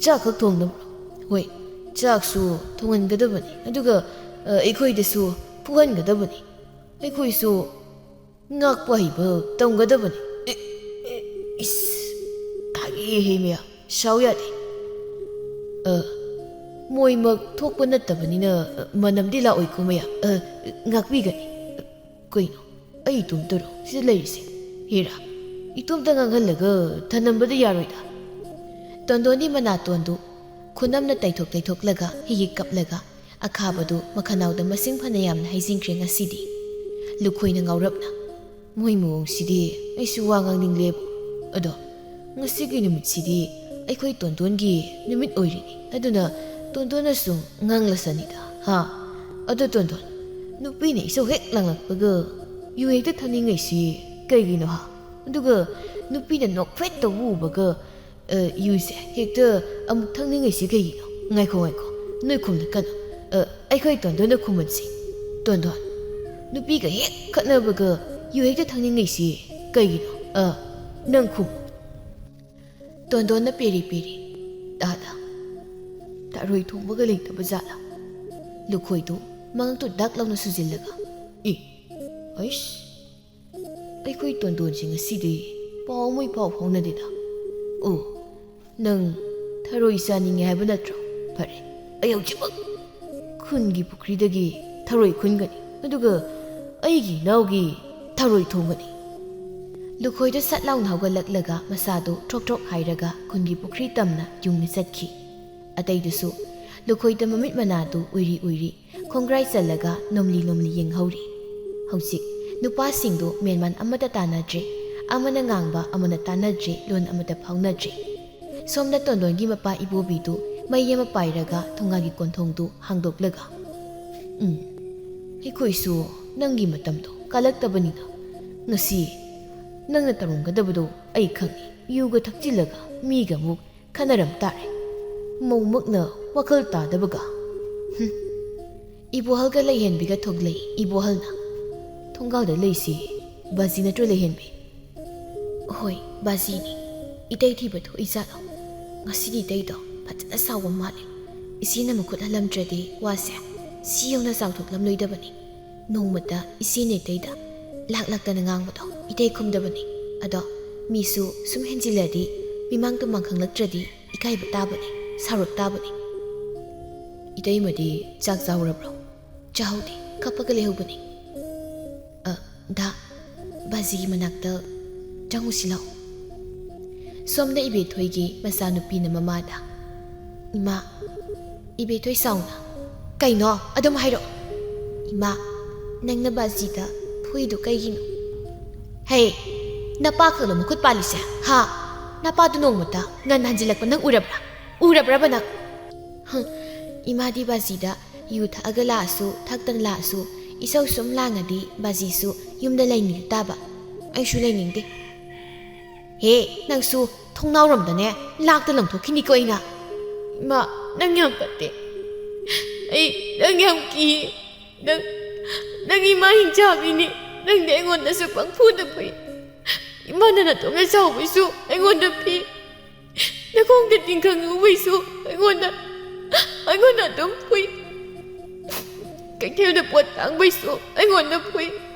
ꯆꯥꯛ ꯈꯛ ꯊꯣꯡꯅꯕ꯭ꯔꯣ? ꯍꯣꯏ, ꯆꯥꯛꯁꯨ ꯊꯣꯡꯍꯟꯒꯗꯕꯅꯤ, ꯑꯗꯨꯒ, ꯑ, ꯑꯩꯈꯣꯏꯗꯁꯨ ꯐꯨꯍꯟꯒꯗꯕꯅꯤ꯫ ꯑꯩꯈꯣꯏꯁꯨ ꯉꯥꯛꯄ ꯍꯩꯕ ꯇꯝꯒꯗꯕꯅꯤ꯫" ꯑꯦ, ꯑꯦ, ꯏꯁ, ꯊꯥꯒꯦ ꯍꯦ ꯃꯌꯥꯝ, ꯁꯥꯎ ꯌꯥꯗꯦ꯫ ꯑ, ꯃꯣꯏꯃꯛ ꯊꯣꯛꯄ ꯅꯠꯇꯕꯅꯤꯅ, ꯑ, ꯃꯅꯝꯗꯤ ꯂꯥꯛꯑꯣꯏꯀꯣ ꯃꯌꯥꯝ꯫ ꯑ, ꯉꯥꯛꯄꯤꯒꯅꯤ꯫ ꯀꯩꯅꯣ, ꯑꯩ ꯏꯇꯣꯝꯇꯔꯣ ꯁꯤꯗ ꯂꯩꯔꯤꯁꯦ? ꯍꯦꯔꯥ, ꯏꯇꯣꯝꯇ ꯉꯥꯡꯍꯜꯂꯒ ꯊꯅꯝꯕꯗ ꯌꯥꯔꯣꯏꯗ꯫ ꯇꯣꯟꯗꯣꯟꯗꯤ ꯃꯅꯥꯇꯣꯟꯗꯨ ꯈꯨꯅꯝꯅ ꯇꯩꯊꯣꯛ ꯇꯩꯊꯣꯛꯂꯒ ꯍꯤꯍꯤꯛ ꯀꯞꯂꯒ ꯑꯈꯥꯕꯗꯨ ꯃꯈꯅꯥꯎꯗ ꯃꯁꯤꯡ ꯐꯅ ꯌꯥꯝꯅ ꯍꯩꯖꯤꯟꯈ꯭ꯔꯦ ꯉꯁꯤꯗꯤ꯫ ꯂꯨꯈꯣꯏꯅ ꯉꯥꯎꯔꯞꯅ, "ꯃꯣꯏ ꯃꯑꯣꯡꯁꯤꯗꯤ ꯑꯩꯁꯨ ꯋꯥ ꯉꯥꯡꯅꯤꯡꯂꯦꯕꯨ꯫ ꯑꯗꯣ ꯉꯁꯤꯒꯤ ꯅꯨꯃꯤꯠꯁꯤꯗꯤ ꯑꯩꯈꯣꯏ ꯇꯣꯟꯗꯣꯟꯒꯤ ꯅꯨꯃꯤꯠ ꯑꯣꯏꯔꯤꯅꯤ, ꯑꯗꯨꯅ ꯇꯣꯟꯗꯣꯟꯅꯁꯨ ꯉꯥꯡꯂꯁꯅꯤꯗ, ꯍꯥ? ꯑꯗꯣ ꯇꯣꯟꯗꯣꯟ, ꯅꯨꯄꯤꯅ ꯏꯁꯧ ꯍꯦꯛ ꯂꯥꯡꯂꯛꯄꯒ ꯌꯨ ꯍꯦꯛꯇ ꯊꯛꯅꯤꯡꯉꯩꯁꯤ ꯀꯩꯒꯤꯅꯣ, ꯍꯥ? ꯑꯗꯨꯒ ꯅꯨꯄꯤꯅ ꯅꯣꯛꯐꯦꯠ ꯇꯧꯕ ꯎꯕꯒ, ꯑ, ꯌꯨꯁꯦ ꯍꯦꯛꯇ ꯑꯃꯨꯛ ꯊꯛꯅꯤꯡꯉꯩꯁꯤ ꯀꯩꯒꯤꯅꯣ? ꯉꯥꯏꯈꯣ, ꯉꯥꯏꯈꯣ, ꯅꯣꯏ ꯈꯨꯝꯂꯛꯀꯅꯨ꯫ ꯑ, ꯑꯩꯈꯣꯏ ꯇꯣꯟꯗꯣꯟꯗ ꯈꯨꯝꯍꯟꯁꯤ꯫ ꯇꯣꯟꯗꯣꯟ, ꯅꯨꯄꯤꯒ ꯍꯦꯛ ꯈꯠꯅꯕꯒ ꯌꯨ ꯍꯦꯛꯇ ꯊꯛꯅꯤꯡꯉꯩꯁꯤ ꯀꯩꯒꯤꯅꯣ? ꯑ, ꯅꯪ ꯈꯨꯝꯃꯨ꯫" ꯇꯣꯟꯗꯣꯟꯅ ꯄꯦꯔꯤ ꯄꯦꯔꯤ ꯇꯥꯗ ꯊꯔꯣꯏ ꯊꯣꯡꯕꯒ ꯂꯩꯇꯕ ꯖꯥꯠꯂ? ꯂꯨꯈꯣꯏꯗꯨ ꯃꯉꯛꯇꯨ ꯗꯛ ꯂꯥꯎꯅ ꯁꯨꯖꯤꯜꯂꯒ, "ꯏ, ꯑꯩꯁ, ꯑꯩꯈꯣꯏ ꯇꯣꯟꯗꯣꯟꯁꯤ ꯉꯁꯤꯗꯤ ꯄꯥꯎ ꯑꯃ ꯏꯐꯥꯎ ꯐꯥꯎꯅꯗꯦꯗ꯫ ꯑꯣ, ꯅꯪ ꯊꯔꯣꯏ ꯆꯥꯅꯤꯡꯉꯦ ꯍꯥꯏꯕ ꯅꯠꯇ꯭ꯔꯣ? ꯐꯔꯦ, ꯑꯩ ꯍꯧꯖꯤꯛꯃꯛ ꯈꯨꯟꯒꯤ ꯄꯨꯈ꯭ꯔꯤꯗꯒꯤ ꯊꯔꯣꯏ ꯈꯨꯟꯒꯅꯤ, ꯑꯗꯨꯒ ꯑꯩꯒꯤ ꯏꯅꯥꯎꯒꯤ ꯊꯔꯣꯏ ꯊꯣꯡꯒꯅꯤ꯫" ꯂꯨꯈꯣꯏꯗꯨ ꯁꯠ ꯂꯥꯎꯅ ꯍꯧꯒꯠꯂꯛꯂꯒ ꯃꯁꯥꯗꯨ ꯊ꯭ꯔꯣꯛ ꯊ꯭ꯔꯣꯛ ꯍꯥꯏꯔꯒ ꯈꯨꯟꯒꯤ ꯄꯨꯈ꯭ꯔꯤ ꯇꯝꯅ ꯌꯨꯝꯗ ꯆꯠꯈꯤ꯫ ꯑꯇꯩꯗꯨꯁꯨ ꯂꯨꯈꯣꯏꯗ ꯃꯃꯤꯠ ꯃꯅꯥꯗꯨ ꯎꯏꯔꯤ ꯎꯏꯔꯤ ꯈꯣꯡꯒ꯭ꯔꯥꯏ ꯆꯜꯂꯒ ꯅꯣꯝꯂꯤ ꯅꯣꯝꯂꯤ ꯌꯦꯡꯍꯧꯔꯤ꯫ ꯍꯧꯖꯤꯛ ꯅꯨꯄꯥꯁꯤꯡꯗꯨ ꯃꯦꯟꯃꯥꯟ ꯑꯃꯠꯇ ꯇꯥꯅꯗ꯭ꯔꯦ꯫ ꯑꯃꯅ ꯉꯥꯡꯕ ꯑꯃꯅ ꯇꯥꯅꯗ꯭ꯔꯦ, ꯂꯣꯟ ꯑꯃꯠꯇ ꯐꯥꯎꯅꯗ꯭ꯔꯦ꯫ ꯁꯣꯝꯗ ꯇꯣꯟꯗꯣꯟꯒꯤ ꯃꯄꯥ ꯏꯕꯣꯕꯤꯗꯨ ꯃꯩ ꯑꯃ ꯄꯥꯏꯔꯒ ꯊꯣꯡꯒꯥꯒꯤ ꯀꯣꯟꯊꯣꯡꯗꯨ ꯍꯥꯡꯗꯣꯛꯂꯒ, "ꯎꯝ, ꯑꯩꯈꯣꯏꯁꯨ ꯅꯪꯒꯤ ꯃꯇꯝꯗꯣ ꯀꯜꯂꯛꯇꯕꯅꯤꯅ ꯉꯁꯤ ꯅꯪꯅ ꯇꯧꯔꯝꯒꯗꯕꯗꯣ ꯑꯩ ꯈꯪꯏ꯫ ꯌꯨꯒ ꯊꯛꯆꯤꯜꯂꯒ ꯃꯤꯒ ꯑꯃꯨꯛ ꯈꯟꯅꯔꯝ ꯇꯥꯔꯦ꯫ ꯃꯧꯃꯛꯅ ꯋꯥꯈꯜ ꯇꯥꯗꯕꯒ꯫" ꯍꯨꯝ꯫ ꯏꯕꯣꯍꯜꯒ ꯂꯩꯍꯦꯟꯕꯤꯒ ꯊꯣꯛꯂꯛꯏ꯫ ꯏꯕꯣꯍꯜꯅ, "ꯊꯣꯡꯒꯥꯜꯗ ꯂꯩꯁꯤ ꯕꯥꯖꯤ ꯅꯠꯇ꯭ꯔꯣ ꯂꯩꯍꯦꯟꯕꯤ?" "ꯍꯣꯏ, ꯕꯥꯖꯤꯅꯤ꯫ ꯏꯇꯩ ꯊꯤꯕ ꯊꯣꯛꯏ ꯖꯥꯠꯂꯣ? ꯉꯁꯤꯗꯤ ꯏꯇꯩꯗꯣ ꯐꯖꯅ ꯁꯥꯎꯕ ꯃꯥꯜꯂꯦ꯫ ꯏꯆꯦꯅ ꯃꯈꯨꯠ ꯍꯜꯂꯝꯗ꯭ꯔꯗꯤ ꯋꯥꯁꯦ ꯁꯤ ꯌꯧꯅ ꯆꯥꯎꯊꯣꯛꯂꯝꯂꯣꯏꯗꯕꯅꯤ꯫ ꯅꯣꯡꯃꯇ ꯏꯆꯦꯅ ꯏꯇꯩꯗ ꯂꯥꯛ ꯂꯥꯛꯇꯅ ꯉꯥꯡꯕꯗꯣ ꯏꯇꯩ ꯈꯨꯝꯗꯕꯅꯤ꯫ ꯑꯗꯣ ꯃꯤꯁꯨ ꯁꯨꯝ ꯍꯦꯟꯖꯤꯜꯂꯗꯤ ꯃꯤꯃꯥꯡ ꯇꯨꯃꯥꯡ ꯈꯪꯂꯛꯇ꯭ꯔꯗꯤ ꯏꯀꯥꯏꯕ ꯇꯥꯕꯅꯤ, ꯁꯥꯎꯔꯛ ꯇꯥꯕꯅꯤ꯫" "ꯏꯇꯩꯃꯗꯤ ꯆꯥꯛ ꯆꯥꯍꯧꯔꯕ꯭ꯔꯣ?" "ꯆꯥꯍꯧꯗꯦ, ꯀꯞꯄꯒ ꯂꯩꯍꯧꯕꯅꯤ꯫" "ꯑ, ꯗꯥ, ꯕꯥꯖꯤꯒꯤ ꯃꯅꯥꯛꯇ ꯆꯪꯉꯨꯁꯤ ꯂꯥꯛꯑꯣ꯫" ꯁꯣꯝꯗ ꯏꯕꯦꯊꯣꯏꯒꯤ ꯃꯆꯥꯅꯨꯄꯤꯅ ꯃꯃꯥꯗ, "ꯏꯃꯥ꯫" ꯏꯕꯦꯊꯣꯏ ꯁꯥꯎꯅ, "ꯀꯩꯅꯣ? ꯑꯗꯨꯝ ꯍꯥꯏꯔꯛꯑꯣ꯫" "ꯏꯃꯥ, ꯅꯪꯅ ꯕꯥꯖꯤꯗ ꯎꯏꯗꯨ ꯀꯩꯒꯤꯅꯣ? ꯍꯦ, ꯅꯄꯥ ꯈꯛꯂꯣ ꯃꯈꯨꯠ ꯄꯥꯜꯂꯤꯁꯦ? ꯍꯥ? ꯅꯄꯥꯗꯨ ꯅꯣꯡꯃꯇ ꯉꯟꯅ ꯍꯟꯖꯤꯜꯂꯛꯄ ꯅꯪ ꯎꯔꯕ꯭ꯔꯥ? ꯎꯔꯕ꯭ꯔꯕ ꯅꯪ? ꯍꯝ, ꯏꯃꯥꯗꯤ ꯕꯥꯖꯤꯗ ꯌꯨ ꯊꯛꯑꯒ ꯂꯥꯛꯑꯁꯨ, ꯊꯛꯇꯅ ꯂꯥꯛꯑꯁꯨ, ꯏꯁꯧ ꯁꯨꯝ ꯂꯥꯡꯉꯗꯤ ꯕꯥꯖꯤꯁꯨ ꯌꯨꯝꯗ ꯂꯩꯅꯤꯡꯗ ꯇꯥꯕ꯫ ꯑꯩꯁꯨ ꯂꯩꯅꯤꯡꯗꯦ꯫ ꯍꯦ, ꯅꯪꯁꯨ ꯊꯣꯡꯅꯥꯎꯔꯣꯝꯗꯅꯦ ꯂꯥꯛꯇ ꯂꯪꯊꯣꯛꯈꯤꯅꯤꯀꯣ ꯑꯩꯅ꯫ ꯏꯃꯥ, ꯅꯪ ꯌꯥꯝ ꯐꯠꯇꯦ꯫ ꯑꯩ ꯅꯪ ꯌꯥꯝ ꯀꯤ꯫ ꯅꯪ, ꯅꯪ ꯏꯃꯥ ꯍꯤꯡꯆꯥꯕꯤꯅꯤ꯫ ꯅꯪꯗꯤ ꯑꯩꯉꯣꯟꯗꯁꯨ ꯄꯪꯐꯨꯗ ꯐꯨꯏ꯫ ꯏꯃꯥꯅ ꯅꯇꯣꯝꯅ ꯆꯥꯎꯕꯩꯁꯨ ꯑꯩꯉꯣꯟꯗ ꯐꯤ꯫ ꯅꯈꯣꯡꯗ ꯇꯤꯡꯈꯪ ꯎꯕꯩꯁꯨ ꯑꯩꯉꯣꯟꯗ, ꯑꯩꯉꯣꯟꯗ ꯑꯗꯨꯝ ꯐꯨꯏ꯫ ꯀꯩꯊꯦꯜꯗ ꯄꯣꯠ ꯇꯥꯡꯕꯩꯁꯨ ꯑꯩꯉꯣꯟꯗ ꯐꯨꯏ꯫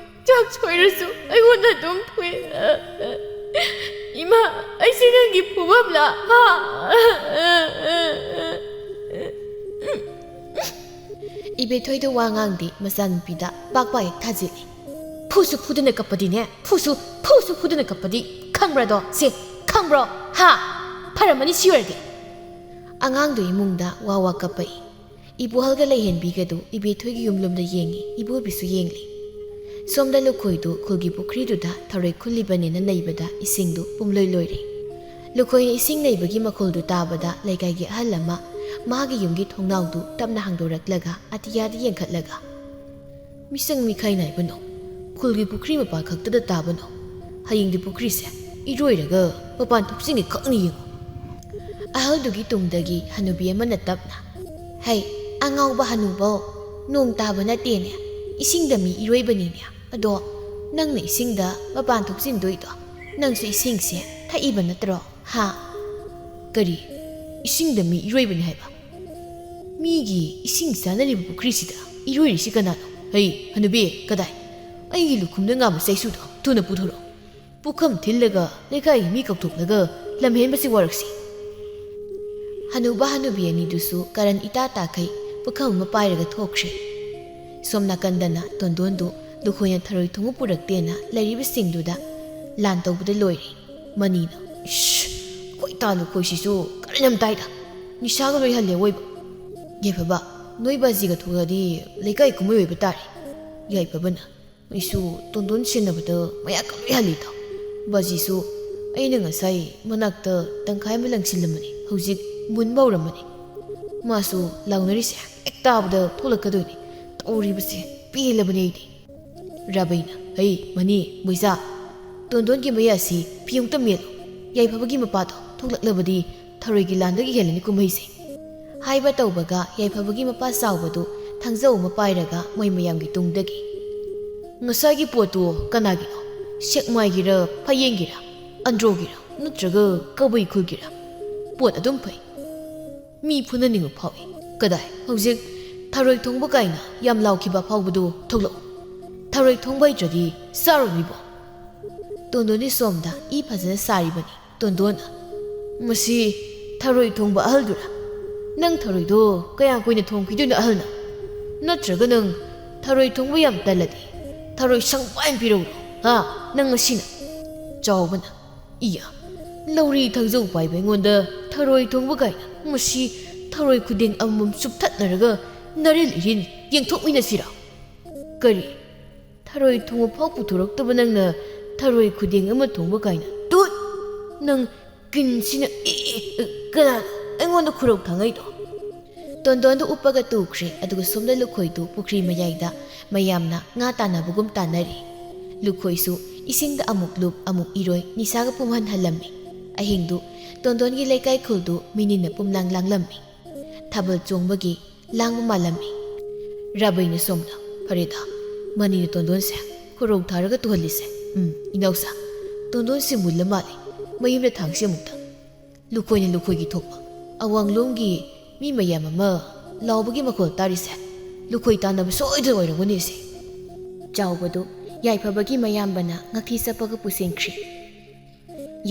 ꯆꯥꯛ ꯁꯣꯏꯔꯁꯨ ꯑꯩꯉꯣꯟꯗ ꯑꯗꯨꯝ ꯐꯨꯏ꯫ ꯏꯃꯥ, ꯑꯩꯁꯦ ꯅꯪꯒꯤ ꯐꯨꯐꯝꯂꯥ? ꯍꯥ? ꯏꯕꯦꯊꯣꯏꯗ ꯋꯥ ꯉꯥꯡꯗꯦ, ꯃꯆꯥꯅꯨꯄꯤꯗ ꯄꯥꯛ ꯄꯥꯛ ꯍꯦꯛ ꯊꯥꯖꯤꯜꯂꯤ꯫ ꯐꯨꯁꯨ ꯐꯨꯗꯅ ꯀꯞꯄꯗꯤꯅꯦ, ꯐꯨꯁꯨ, ꯐꯨꯁꯨ ꯐꯨꯗꯅ ꯀꯞꯄꯗꯤ ꯈꯪꯕ꯭ꯔꯥꯗꯣ? ꯁꯦ, ꯈꯪꯕ꯭ꯔꯣ? ꯍꯥ? ꯐꯔꯝꯃꯅꯤ ꯁꯤ ꯑꯣꯏꯔꯗꯤ꯫ ꯑꯉꯥꯡꯗꯨ ꯏꯃꯨꯡꯗ ꯋꯥ ꯋꯥ ꯀꯞꯄꯛꯏ꯫ ꯏꯕꯣꯍꯜꯒ ꯂꯩꯍꯦꯟꯕꯤꯒꯗꯨ ꯏꯕꯦꯊꯣꯏꯒꯤ ꯌꯨꯝꯂꯣꯝꯗ ꯌꯦꯡꯉꯤ, ꯏꯕꯣꯕꯤꯁꯨ ꯌꯦꯡꯂꯤ꯫ ꯁꯣꯝꯗ ꯂꯨꯈꯣꯏꯗꯨ ꯈꯨꯜꯒꯤ ꯄꯨꯈ꯭ꯔꯤꯗꯨꯗ ꯊꯔꯣꯏ ꯈꯨꯜꯂꯤꯕꯅꯦꯅ ꯅꯩꯕꯗ ꯏꯁꯤꯡꯗꯨ ꯄꯨꯝꯂꯣꯏ ꯂꯣꯏꯔꯦ꯫ ꯂꯨꯈꯣꯏꯅ ꯏꯁꯤꯡ ꯅꯩꯕꯒꯤ ꯃꯈꯣꯜꯗꯨ ꯇꯥꯕꯗ ꯂꯩꯀꯥꯏꯒꯤ ꯑꯍꯜ ꯑꯃ ꯃꯥꯒꯤ ꯌꯨꯝꯒꯤ ꯊꯣꯡꯅꯥꯎꯗꯨ ꯇꯞꯅ ꯍꯥꯡꯗꯣꯔꯛꯂꯒ ꯑꯇꯤꯌꯥꯗ ꯌꯦꯡꯈꯠꯂꯒ, "ꯃꯤꯁꯪ ꯃꯤꯈꯥꯏ ꯅꯥꯏꯕꯅꯣ? ꯈꯨꯜꯒꯤ ꯄꯨꯈ꯭ꯔꯤ ꯃꯄꯥ ꯈꯛꯇꯗ ꯇꯥꯕꯅꯣ? ꯍꯌꯦꯡꯗꯤ ꯄꯨꯈ꯭ꯔꯤꯁꯦ ꯏꯔꯣꯏꯔꯒ ꯃꯄꯥꯟ ꯊꯣꯛꯆꯤꯟꯒꯦ ꯈꯛꯅꯤ ꯌꯦꯡꯉꯨ!" ꯑꯍꯜꯗꯨꯒꯤ ꯇꯨꯡꯗꯒꯤ ꯍꯅꯨꯕꯤ ꯑꯃꯅ ꯇꯞꯅ, "ꯍꯩ, ꯑꯉꯥꯎꯕ ꯍꯅꯨꯕꯧ, ꯅꯣꯡ ꯇꯥꯕ ꯅꯠꯇꯦꯅꯦ, ꯏꯁꯤꯡꯗ ꯃꯤ ꯏꯔꯣꯏꯕꯅꯤꯅꯦ꯫ ꯑꯗꯣ ꯅꯪꯅ ꯏꯁꯤꯡꯗ ꯃꯄꯥꯟ ꯊꯣꯛꯆꯤꯟꯗꯣꯏꯗꯣ, ꯅꯪꯁꯨ ꯏꯁꯤꯡꯁꯦ ꯊꯛꯏꯕ ꯅꯠꯇ꯭ꯔꯣ? ꯍꯥ?" "ꯀꯔꯤ? ꯏꯁꯤꯡꯗ ꯃꯤ ꯏꯔꯣꯏꯕꯅꯤ ꯍꯥꯏꯕ? ꯃꯤꯒꯤ ꯏꯁꯤꯡ ꯆꯥꯅꯔꯤꯕ ꯄꯨꯈ꯭ꯔꯤꯁꯤꯗ ꯏꯔꯣꯏꯔꯤꯁꯤ ꯀꯅꯥꯅꯣ? ꯍꯩ, ꯍꯅꯨꯕꯤ, ꯀꯗꯥꯏ? ꯑꯩꯒꯤ ꯂꯨꯈꯨꯝꯗ ꯉꯥꯕ ꯆꯩꯁꯨꯗꯣ ꯊꯨꯅ ꯄꯨꯊꯣꯔꯛꯑꯣ꯫ ꯄꯨꯈꯝ ꯊꯤꯜꯂꯒ ꯂꯩꯀꯥꯏꯒꯤ ꯃꯤ ꯀꯧꯊꯣꯛꯂꯒ ꯂꯝꯍꯦꯟꯕꯁꯤ ꯋꯥꯔꯛꯁꯤ꯫" ꯍꯅꯨꯕ ꯍꯅꯨꯕꯤ ꯑꯅꯤꯗꯨꯁꯨ ꯀꯔꯟ ꯏꯇꯥ ꯇꯥꯈꯩ ꯄꯨꯈꯝ ꯑꯃ ꯄꯥꯏꯔꯒ ꯊꯣꯛꯈ꯭ꯔꯦ꯫ ꯁꯣꯝ ꯅꯥꯀꯟꯗꯅ ꯇꯣꯟꯗꯣꯟꯗꯨ ꯂꯨꯈꯣꯏꯅ ꯊꯔꯣꯏ ꯊꯣꯡꯕ ꯄꯨꯔꯛꯇꯦꯅ ꯂꯩꯔꯤꯕꯁꯤꯡꯗꯨꯗ ꯂꯥꯟ ꯇꯧꯕꯗ ꯂꯣꯏꯔꯦ꯫ ꯃꯅꯤꯅ, "ꯏꯁ, ꯑꯩꯈꯣꯏ ꯇꯥ ꯂꯨꯈꯣꯏꯁꯤꯁꯨ ꯀꯔꯟ ꯌꯥꯝ ꯇꯥꯏꯗ꯫ ꯅꯤꯁꯥꯒ ꯂꯣꯏ ꯍꯜꯂꯦ ꯑꯋꯣꯏꯕ꯫ ꯌꯥꯏꯐꯕ, ꯅꯣꯏ ꯕꯥꯖꯤꯒ ꯊꯣꯛꯂꯛꯑꯗꯤ ꯂꯩꯀꯥꯏ ꯀꯨꯝꯍꯩ ꯑꯣꯏꯕ ꯇꯥꯔꯦ꯫" ꯌꯥꯏꯐꯕꯅ, ꯑꯩꯁꯨ ꯇꯣꯟꯗꯣꯟ ꯁꯦꯟꯅꯕꯗ ꯃꯌꯥ ꯀꯂꯣꯏ ꯍꯜꯂꯤꯗꯣ꯫ ꯕꯥꯖꯤꯁꯨ ꯑꯩꯅ ꯉꯁꯥꯏ ꯃꯅꯥꯛꯇ ꯇꯪꯈꯥꯏ ꯑꯃ ꯂꯪꯁꯤꯜꯂꯝꯕꯅꯤ, ꯍꯧꯖꯤꯛ ꯃꯨꯟꯕ ꯍꯧꯔꯝꯃꯅꯤ꯫ ꯃꯥꯁꯨ ꯂꯥꯎꯅꯔꯤꯁꯦ ꯍꯦꯛ ꯇꯥꯕꯗ ꯊꯣꯛꯂꯛꯀꯗꯣꯏꯅꯤ꯫ ꯇꯧꯔꯤꯕꯁꯦ ꯄꯦꯜꯂꯕꯅꯤ ꯑꯩꯗꯤ꯫ ꯔꯥꯕꯩꯅ, "ꯍꯩ, ꯃꯅꯤ, ꯃꯣꯏꯖꯥ, ꯇꯣꯟꯗꯣꯟꯒꯤ ꯃꯌꯥꯁꯤ ꯐꯤ ꯑꯃꯨꯛꯇ ꯃꯦꯠꯂꯨ꯫ ꯌꯥꯏꯐꯕꯒꯤ ꯃꯄꯥꯗꯣ ꯊꯣꯛꯂꯛꯂꯕꯗꯤ ꯊꯔꯣꯏꯒꯤ ꯂꯥꯟꯗꯒꯤ ꯍꯦꯜꯂꯅꯤ ꯀꯨꯝꯍꯩꯁꯦ"꯫ ꯍꯥꯏꯕ ꯇꯧꯕꯒ ꯌꯥꯏꯐꯕꯒꯤ ꯃꯄꯥ ꯆꯥꯎꯕꯗꯨ ꯊꯥꯡꯖꯧ ꯑꯃ ꯄꯥꯏꯔꯒ ꯃꯣꯏ ꯃꯌꯥꯝꯒꯤ ꯇꯨꯡꯗꯒꯤ, "ꯉꯁꯥꯏꯒꯤ ꯄꯣꯠꯇꯨ ꯀꯅꯥꯒꯤꯅꯣ? ꯁꯦꯛꯃꯥꯏꯒꯤꯔ, ꯐꯌꯦꯡꯒꯤꯔ, ꯑꯟꯗ꯭ꯔꯣꯒꯤꯔ, ꯅꯠꯇ꯭ꯔꯒ ꯀꯕꯨꯏ ꯈꯨꯜꯒꯤꯔ? ꯄꯣꯠ ꯑꯗꯨꯝ ꯐꯩ꯫ ꯃꯤ ꯐꯨꯅꯅꯤꯡꯕ ꯐꯥꯎꯏ꯫ ꯀꯗꯥꯏ? ꯍꯧꯖꯤꯛ ꯊꯔꯣꯏ ꯊꯣꯡꯕ ꯀꯥꯏꯅ ꯌꯥꯝ ꯂꯥꯎꯈꯤꯕ ꯑꯐꯥꯎꯕꯗꯨ ꯊꯣꯛꯂꯛꯎ꯫ ꯊꯔꯣꯏ ꯊꯣꯡꯕ ꯍꯩꯇ꯭ꯔꯗꯤ ꯆꯥꯔꯣꯏ ꯃꯤꯕꯨ"꯫ ꯇꯣꯟꯗꯣꯟꯗꯤ ꯁꯣꯝꯗ ꯏ ꯐꯖꯅ ꯁꯥꯔꯤꯕꯅꯤ꯫ ꯇꯣꯟꯗꯣꯟ, "ꯃꯁꯤ ꯊꯔꯣꯏ ꯊꯣꯡꯕ ꯑꯍꯜꯗꯨꯔꯥ? ꯅꯪ ꯊꯔꯣꯏꯗꯣ ꯀꯌꯥꯝ ꯀꯨꯏꯅ ꯊꯣꯡꯈꯤꯗꯣꯏꯅꯣ ꯑꯍꯜꯅ? ꯅꯠꯇ꯭ꯔꯒ ꯅꯪ ꯊꯔꯣꯏ ꯊꯣꯡꯕ ꯌꯥꯝ ꯇꯜꯂꯗꯤ ꯊꯔꯣꯏ ꯁꯪꯕꯥꯏ ꯑꯃ ꯄꯤꯔꯛꯎꯔꯣ? ꯍꯥ? ꯅꯪ ꯉꯁꯤꯅ?" ꯆꯥꯎꯕꯅ, "ꯏꯌꯥ, ꯂꯧꯔꯤ ꯊꯥꯡꯖꯧ ꯄꯥꯏꯕ ꯑꯩꯉꯣꯟꯗ ꯊꯔꯣꯏ ꯊꯣꯡꯕ ꯀꯥꯏꯅ, ꯃꯁꯤ ꯊꯔꯣꯏ ꯈꯨꯗꯦꯡ ꯑꯃꯃꯝ ꯆꯨꯞꯊꯠꯅꯔꯒ ꯅꯔꯤꯜ ꯏꯔꯤꯜ ꯌꯦꯡꯊꯣꯛꯃꯤꯟꯅꯁꯤꯔꯥ? ꯀꯔꯤ? ꯊꯔꯣꯏ ꯊꯣꯡꯕ ꯐꯥꯎ ꯄꯨꯊꯣꯔꯛꯇꯕ ꯅꯪꯅ ꯊꯔꯣꯏ ꯈꯨꯗꯦꯡ ꯑꯃ ꯊꯣꯡꯕ ꯀꯥꯏꯅ? ꯇꯨꯠ! ꯅꯪ ꯀꯤꯟꯁꯤꯅ, ꯑꯦ, ꯑꯦ, ꯑꯦ, ꯀꯅꯥꯅꯣ ꯑꯩꯉꯣꯟꯗ ꯈꯨꯔꯧ ꯊꯥꯡꯉꯩꯗꯣ?" ꯇꯣꯟꯗꯣꯟꯗꯨ ꯎꯞꯄꯒ ꯇꯨꯈ꯭ꯔꯦ, ꯑꯗꯨꯒ ꯁꯣꯝꯗ ꯂꯨꯈꯣꯏꯗꯨ ꯄꯨꯈ꯭ꯔꯤ ꯃꯌꯥꯏꯗ ꯃꯌꯥꯝꯅ ꯉꯥ ꯇꯥꯟꯅꯕꯒꯨꯝ ꯇꯥꯟꯅꯔꯤ꯫ ꯂꯨꯈꯣꯏꯁꯨ ꯏꯁꯤꯡꯗ ꯑꯃꯨꯛ ꯂꯨꯞ, ꯑꯃꯨꯛ ꯏꯔꯣꯏ, ꯅꯤꯁꯥꯒ ꯄꯨꯝꯍꯟꯍꯜꯂꯝꯃꯤ꯫ ꯑꯍꯤꯡꯗꯨ ꯇꯣꯟꯗꯣꯟꯒꯤ ꯂꯩꯀꯥꯏ ꯈꯨꯜꯗꯨ ꯃꯤꯅꯤꯟꯅ ꯄꯨꯝꯂꯥꯡ ꯂꯥꯡꯂꯝꯃꯤ꯫ ꯊꯥꯕꯜ ꯆꯣꯡꯕꯒꯤ ꯂꯥꯡꯕ ꯃꯥꯜꯂꯝꯃꯤ꯫ ꯔꯥꯕꯩꯅ ꯁꯣꯝꯗ, "ꯐꯔꯦꯗ, ꯃꯅꯤꯅ ꯇꯣꯟꯗꯣꯟꯁꯦ ꯈꯨꯔꯧ ꯊꯥꯔꯒ ꯇꯨꯍꯜꯂꯤꯁꯦ꯫ ꯎꯝ, ꯏꯅꯥꯎꯁꯥ, ꯇꯣꯟꯗꯣꯟꯁꯦ ꯃꯨꯜꯂ ꯃꯥꯜꯂꯦ꯫ ꯃꯌꯨꯝꯗ ꯊꯥꯡꯁꯤ ꯑꯃꯨꯛꯇ"꯫ ꯂꯨꯈꯣꯏꯅ ꯂꯨꯈꯣꯏꯒꯤ ꯊꯣꯛꯄ꯫ ꯑꯋꯥꯡꯂꯣꯝꯒꯤ ꯃꯤ ꯃꯌꯥꯝ ꯑꯃ ꯂꯥꯎꯕꯒꯤ ꯃꯈꯣꯜ ꯇꯥꯔꯤꯁꯦ ꯂꯨꯈꯣꯏ ꯇꯥꯟꯅꯕ ꯁꯣꯏꯗꯅ ꯑꯣꯏꯔꯝꯒꯅꯤ ꯁꯦ꯫ ꯆꯥꯎꯕꯗꯨ ꯌꯥꯏꯐꯕꯒꯤ ꯃꯌꯥꯝꯕꯅ ꯉꯛꯊꯤ ꯆꯞꯄꯒ ꯄꯨꯁꯤꯟꯈ꯭ꯔꯦ꯫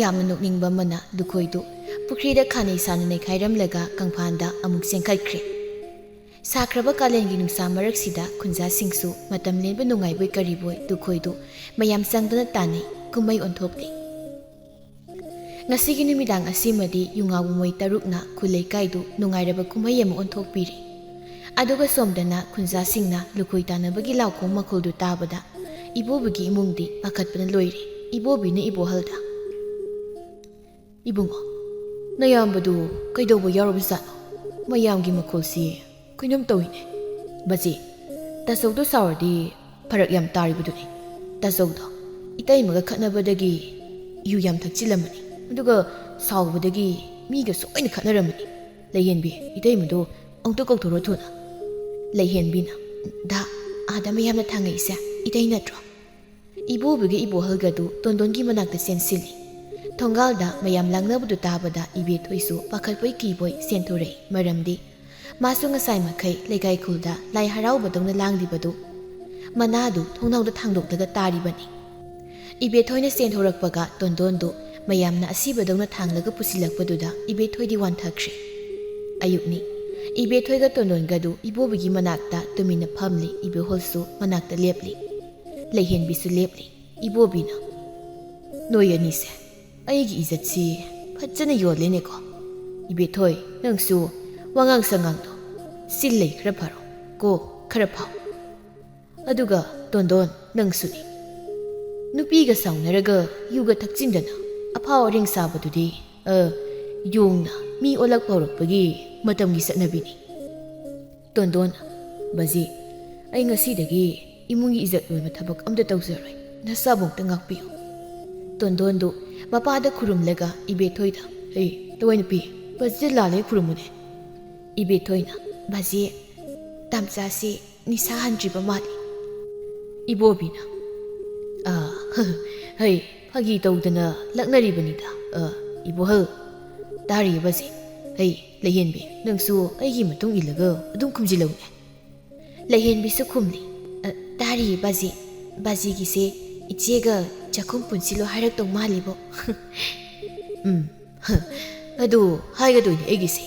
ꯌꯥꯝꯅ ꯅꯣꯛꯅꯤꯡꯕ ꯑꯃꯅ ꯂꯨꯈꯣꯏꯗꯨ ꯄꯨꯈ꯭ꯔꯤꯗ ꯈꯥꯅꯩ ꯁꯥꯅ ꯅꯩꯈꯥꯏꯔꯝꯂꯒ ꯀꯪꯐꯥꯟꯗ ꯑꯃꯨꯛ ꯆꯦꯟꯈꯠꯈ꯭ꯔꯦ꯫ ꯁꯥꯈ꯭ꯔꯕ ꯀꯥꯂꯦꯟꯒꯤ ꯅꯨꯡꯁꯥ ꯃꯔꯛꯁꯤꯗ ꯈꯨꯟꯖꯥꯁꯤꯡꯁꯨ ꯃꯇꯝ ꯂꯦꯟꯕ ꯅꯨꯡꯉꯥꯏꯕꯣꯏ ꯀꯔꯤꯕꯣꯏ ꯂꯨꯈꯣꯏꯗꯨ ꯃꯌꯥꯝ ꯆꯪꯗꯅ ꯇꯥꯟꯅꯩ, ꯀꯨꯝꯍꯩ ꯑꯣꯟꯊꯣꯛꯂꯤ꯫ ꯉꯁꯤꯒꯤ ꯅꯨꯃꯤꯗꯥꯡ ꯑꯁꯤꯃꯗꯤ ꯌꯨꯉꯥꯎꯕ ꯃꯣꯏ ꯇꯔꯨꯛꯅ ꯈꯨꯜ ꯂꯩꯀꯥꯏꯗꯨ ꯅꯨꯡꯉꯥꯏꯔꯕ ꯀꯨꯝꯍꯩ ꯑꯃ ꯑꯣꯟꯊꯣꯛꯄꯤꯔꯦ꯫ ꯑꯗꯨꯒ ꯁꯣꯝꯗꯅ ꯈꯨꯟꯖꯥꯁꯤꯡꯅ ꯂꯨꯈꯣꯏ ꯇꯥꯟꯅꯕꯒꯤ ꯂꯥꯎꯈꯣꯡ ꯃꯈꯣꯜꯗꯨ ꯇꯥꯕꯗ ꯏꯕꯣꯕꯤꯒꯤ ꯏꯃꯨꯡꯗꯤ ꯄꯥꯈꯠꯄꯅ ꯂꯣꯏꯔꯦ꯫ ꯏꯕꯣꯕꯤꯅ ꯏꯕꯣꯍꯜꯗ, "ꯏꯕꯨꯡꯉꯣ, ꯅꯌꯥꯝꯕꯗꯨ ꯀꯩꯗꯧꯕ ꯌꯥꯎꯔꯕꯖꯥꯠꯅꯣ? ꯃꯌꯥꯝꯒꯤ ꯃꯈꯣꯜꯁꯤ ꯀꯩꯅꯣꯝ ꯇꯧꯏꯅꯦ꯫" "ꯕꯖꯤ, ꯇꯥꯆꯧꯗꯣ ꯁꯥꯎꯔꯗꯤ ꯐꯔꯛ ꯌꯥꯝ ꯇꯥꯔꯤꯕꯗꯨꯅꯤ꯫ ꯇꯥꯆꯧꯗꯣ ꯏꯇꯩꯃꯒ ꯈꯠꯅꯕꯗꯒꯤ ꯌꯨ ꯌꯥꯝ ꯊꯛꯆꯤꯜꯂꯝꯃꯅꯤ꯫ ꯑꯗꯨꯒ ꯁꯥꯎꯕꯗꯒꯤ ꯃꯤꯒ ꯁꯣꯏꯅ ꯈꯠꯅꯔꯝꯃꯅꯤ꯫ ꯂꯩꯍꯦꯟꯕꯤ, ꯏꯇꯩꯃꯗꯨ ꯑꯃꯨꯛꯇ ꯀꯧꯊꯣꯔꯛꯑꯣ ꯊꯨꯅ꯫" ꯂꯩꯍꯦꯟꯕꯤꯅ, "ꯗꯥ, ꯑꯥꯗ ꯃꯌꯥꯝꯅ ꯊꯥꯡꯉꯛꯏꯁꯦ ꯏꯇꯩ ꯅꯠꯇ꯭ꯔꯣ?" ꯏꯕꯣꯕꯤꯒ ꯏꯕꯣꯍꯜꯒꯗꯨ ꯇꯣꯟꯗꯣꯟꯒꯤ ꯃꯅꯥꯛꯇ ꯆꯦꯟꯁꯤꯜꯂꯤ꯫ ꯊꯣꯡꯒꯥꯜꯗ ꯃꯌꯥꯝ ꯂꯥꯡꯅꯕꯗꯨ ꯇꯥꯕꯗ ꯏꯕꯦꯊꯣꯏꯁꯨ ꯄꯥꯈꯠꯄꯣꯏ ꯀꯤꯕꯣꯏ ꯆꯦꯟꯊꯣꯔꯛꯏ꯫ ꯃꯔꯝꯗꯤ ꯃꯥꯁꯨ ꯉꯁꯥꯏ ꯃꯈꯩ ꯂꯩꯀꯥꯏ ꯈꯨꯜꯗ ꯂꯥꯏ ꯍꯔꯥꯎꯕꯗꯧꯅ ꯂꯥꯡꯂꯤꯕꯗꯨ ꯃꯅꯥꯗꯨ ꯊꯣꯡꯅꯥꯎꯗ ꯊꯥꯡꯗꯣꯛꯂꯒ ꯇꯥꯔꯤꯕꯅꯤ꯫ ꯏꯕꯦꯊꯣꯏꯅ ꯆꯦꯟꯊꯣꯔꯛꯄꯒ ꯇꯣꯟꯗꯣꯟꯗꯨ ꯃꯌꯥꯝꯅ ꯑꯁꯤꯕꯗꯧꯅ ꯊꯥꯡꯂꯒ ꯄꯨꯁꯤꯜꯂꯛꯄꯗꯨꯗ ꯏꯕꯦꯊꯣꯏꯗꯤ ꯋꯥꯟꯊꯈ꯭ꯔꯦ꯫ ꯑꯌꯨꯛꯅꯤ꯫ ꯏꯕꯦꯊꯣꯏꯒ ꯇꯣꯟꯗꯣꯟꯒꯗꯨ ꯏꯕꯣꯕꯤꯒꯤ ꯃꯅꯥꯛꯇ ꯇꯨꯃꯤꯟꯅ ꯐꯝꯂꯤ, ꯏꯕꯣꯍꯜꯁꯨ ꯃꯅꯥꯛꯇ ꯂꯦꯞꯂꯤ꯫ ꯂꯩꯍꯦꯟꯕꯤꯁꯨ ꯂꯦꯞꯂꯤ꯫ ꯏꯕꯣꯕꯤꯅ, "ꯅꯣꯏ ꯑꯅꯤꯁꯦ ꯑꯩꯒꯤ ꯏꯖꯠꯁꯤ ꯐꯖꯅ ꯌꯣꯜꯂꯦꯅꯦꯀꯣ꯫ ꯏꯕꯦꯊꯣꯏ, ꯅꯪꯁꯨ ꯋꯥꯉꯥꯡ ꯁꯉꯥꯡꯗꯣ ꯆꯤꯜ ꯂꯩ ꯈꯔ ꯐꯔꯣ ꯀꯣ, ꯈꯔ ꯐꯥꯎ꯫ ꯑꯗꯨꯒ ꯇꯣꯟꯗꯣꯟ, ꯅꯪꯁꯨꯅꯤ꯫ ꯅꯨꯄꯤꯒ ꯁꯥꯎꯅꯔꯒ ꯌꯨꯒ ꯊꯛꯆꯤꯟꯗꯅ ꯑꯐꯥꯎ ꯑꯔꯤꯡ ꯁꯥꯕꯗꯨꯗꯤ, ꯑ, ꯌꯣꯡꯅ ꯃꯤ ꯑꯣꯜꯂꯛꯄ ꯍꯧꯔꯛꯄꯒꯤ ꯃꯇꯝꯒꯤ ꯆꯠꯅꯕꯤꯅꯤ꯫" ꯇꯣꯟꯗꯣꯟ, "ꯕꯖꯤ, ꯑꯩ ꯉꯁꯤꯗꯒꯤ ꯏꯃꯨꯡꯒꯤ ꯏꯖꯠ ꯂꯣꯏꯕ ꯊꯕꯛ ꯑꯝꯇ ꯇꯧꯖꯔꯣꯏ꯫ ꯅꯁꯥꯕꯨ ꯑꯝꯇ ꯉꯥꯛꯄꯤꯌꯨ꯫" ꯇꯣꯟꯗꯣꯟꯗꯨ ꯃꯄꯥꯗ ꯈꯨꯔꯨꯝꯂꯒ ꯏꯕꯦꯊꯣꯏꯗ, "ꯍꯩ, ꯇꯋꯥꯏ ꯅꯨꯄꯤ, ꯕꯖꯤꯗ ꯂꯥꯜꯂꯦ ꯈꯨꯔꯨꯝꯃꯨꯅꯦ꯫" ꯏꯕꯦꯊꯣꯏꯅ, "ꯕꯖꯤ, ꯇꯥꯝꯆꯥꯁꯤ ꯅꯤꯁꯥ ꯍꯟꯗ꯭ꯔꯤꯕ ꯃꯥꯜꯂꯤ꯫" ꯏꯕꯣꯕꯤꯅ, "ꯑ, ꯍꯩ, ꯐꯥꯒꯤ ꯇꯧꯗꯅ ꯂꯛꯅꯔꯤꯕꯅꯤꯗ꯫ ꯑ, ꯏꯕꯣꯍꯜ, ꯇꯥꯔꯤꯕꯁꯦ꯫ ꯍꯩ, ꯂꯩꯍꯦꯟꯕꯤ, ꯅꯪꯁꯨ ꯑꯩꯒꯤ ꯃꯇꯨꯡ ꯏꯜꯂꯒ ꯑꯗꯨꯝ ꯈꯨꯝꯖꯤꯜꯂꯧꯅꯦ꯫" ꯂꯩꯍꯦꯟꯕꯤꯁꯨ ꯈꯨꯝꯂꯤ꯫ "ꯑ, ꯇꯥꯔꯤꯌꯦ ꯕꯥꯖꯤ꯫ ꯕꯥꯖꯤꯒꯤꯁꯦ ꯏꯆꯦꯒ ꯆꯥꯛꯈꯨꯝ ꯄꯨꯟꯁꯤꯜꯂꯣ ꯍꯥꯏꯔꯛꯇꯧ ꯃꯥꯜꯂꯤꯕꯣ꯫" "ꯎꯝ, ꯑꯗꯨ ꯍꯥꯏꯒꯗꯣꯏꯅꯤ ꯑꯩꯒꯤꯁꯦ꯫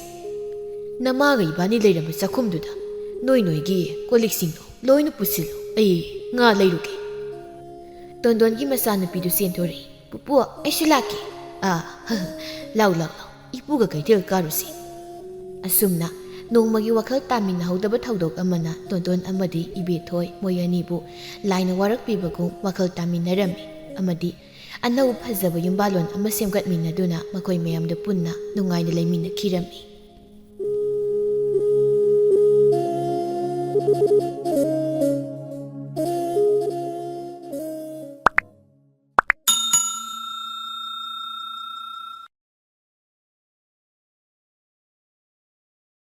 ꯅꯃꯥꯒ ꯏꯕꯥꯅꯤ ꯂꯩꯔꯝꯕ ꯆꯥꯛꯈꯨꯝꯗꯨꯗ ꯅꯣꯏ ꯅꯣꯏꯒꯤ ꯀꯣꯜ ꯂꯤꯛꯁꯤꯡꯗꯣ ꯂꯣꯏꯅ ꯄꯨꯁꯤꯜꯂꯣ꯫ ꯑꯩ ꯉꯥ ꯂꯩꯔꯨꯒꯦ꯫" ꯇꯣꯟꯗꯣꯟꯒꯤ ꯃꯆꯥꯅꯨꯄꯤꯗꯨ ꯆꯦꯟꯊꯣꯔꯛꯏ꯫ "ꯄꯨꯄꯨ, ꯑꯩꯁꯨ ꯂꯥꯛꯀꯦ꯫" "ꯑꯥ, ꯂꯥꯎ, ꯂꯥꯎ, ꯂꯥꯎ꯫ ꯏꯄꯨꯒ ꯀꯩꯊꯦꯜ ꯀꯥꯔꯨꯁꯤ꯫" ꯑꯁꯨꯝꯅ ꯅꯣꯡꯃꯒꯤ ꯋꯥꯈꯜ ꯇꯥꯃꯤꯟꯅꯍꯧꯗꯕ ꯊꯧꯗꯣꯛ ꯑꯃꯅ ꯇꯣꯟꯇꯣꯟ ꯑꯃꯗꯤ ꯏꯕꯦꯊꯣꯏ ꯃꯣꯏ ꯑꯅꯤꯕꯨ ꯂꯥꯏꯅ ꯋꯥꯔꯛꯄꯤꯕꯒꯨꯝ ꯋꯥꯈꯜ ꯇꯥꯃꯤꯟꯅꯔꯝꯃꯤ ꯑꯃꯗꯤ ꯑꯅꯧꯕ ꯐꯖꯕ ꯌꯨꯝꯕꯥꯜꯂꯣꯟ ꯑꯃ ꯁꯦꯝꯒꯠꯃꯤꯟꯅꯗꯨꯅ ꯃꯈꯣꯏ ꯃꯌꯥꯝꯗ ꯄꯨꯟꯅ ꯅꯨꯡꯉꯥꯏꯅ ꯂꯩꯃꯤꯟꯅꯈꯤꯔꯝꯃꯤ꯫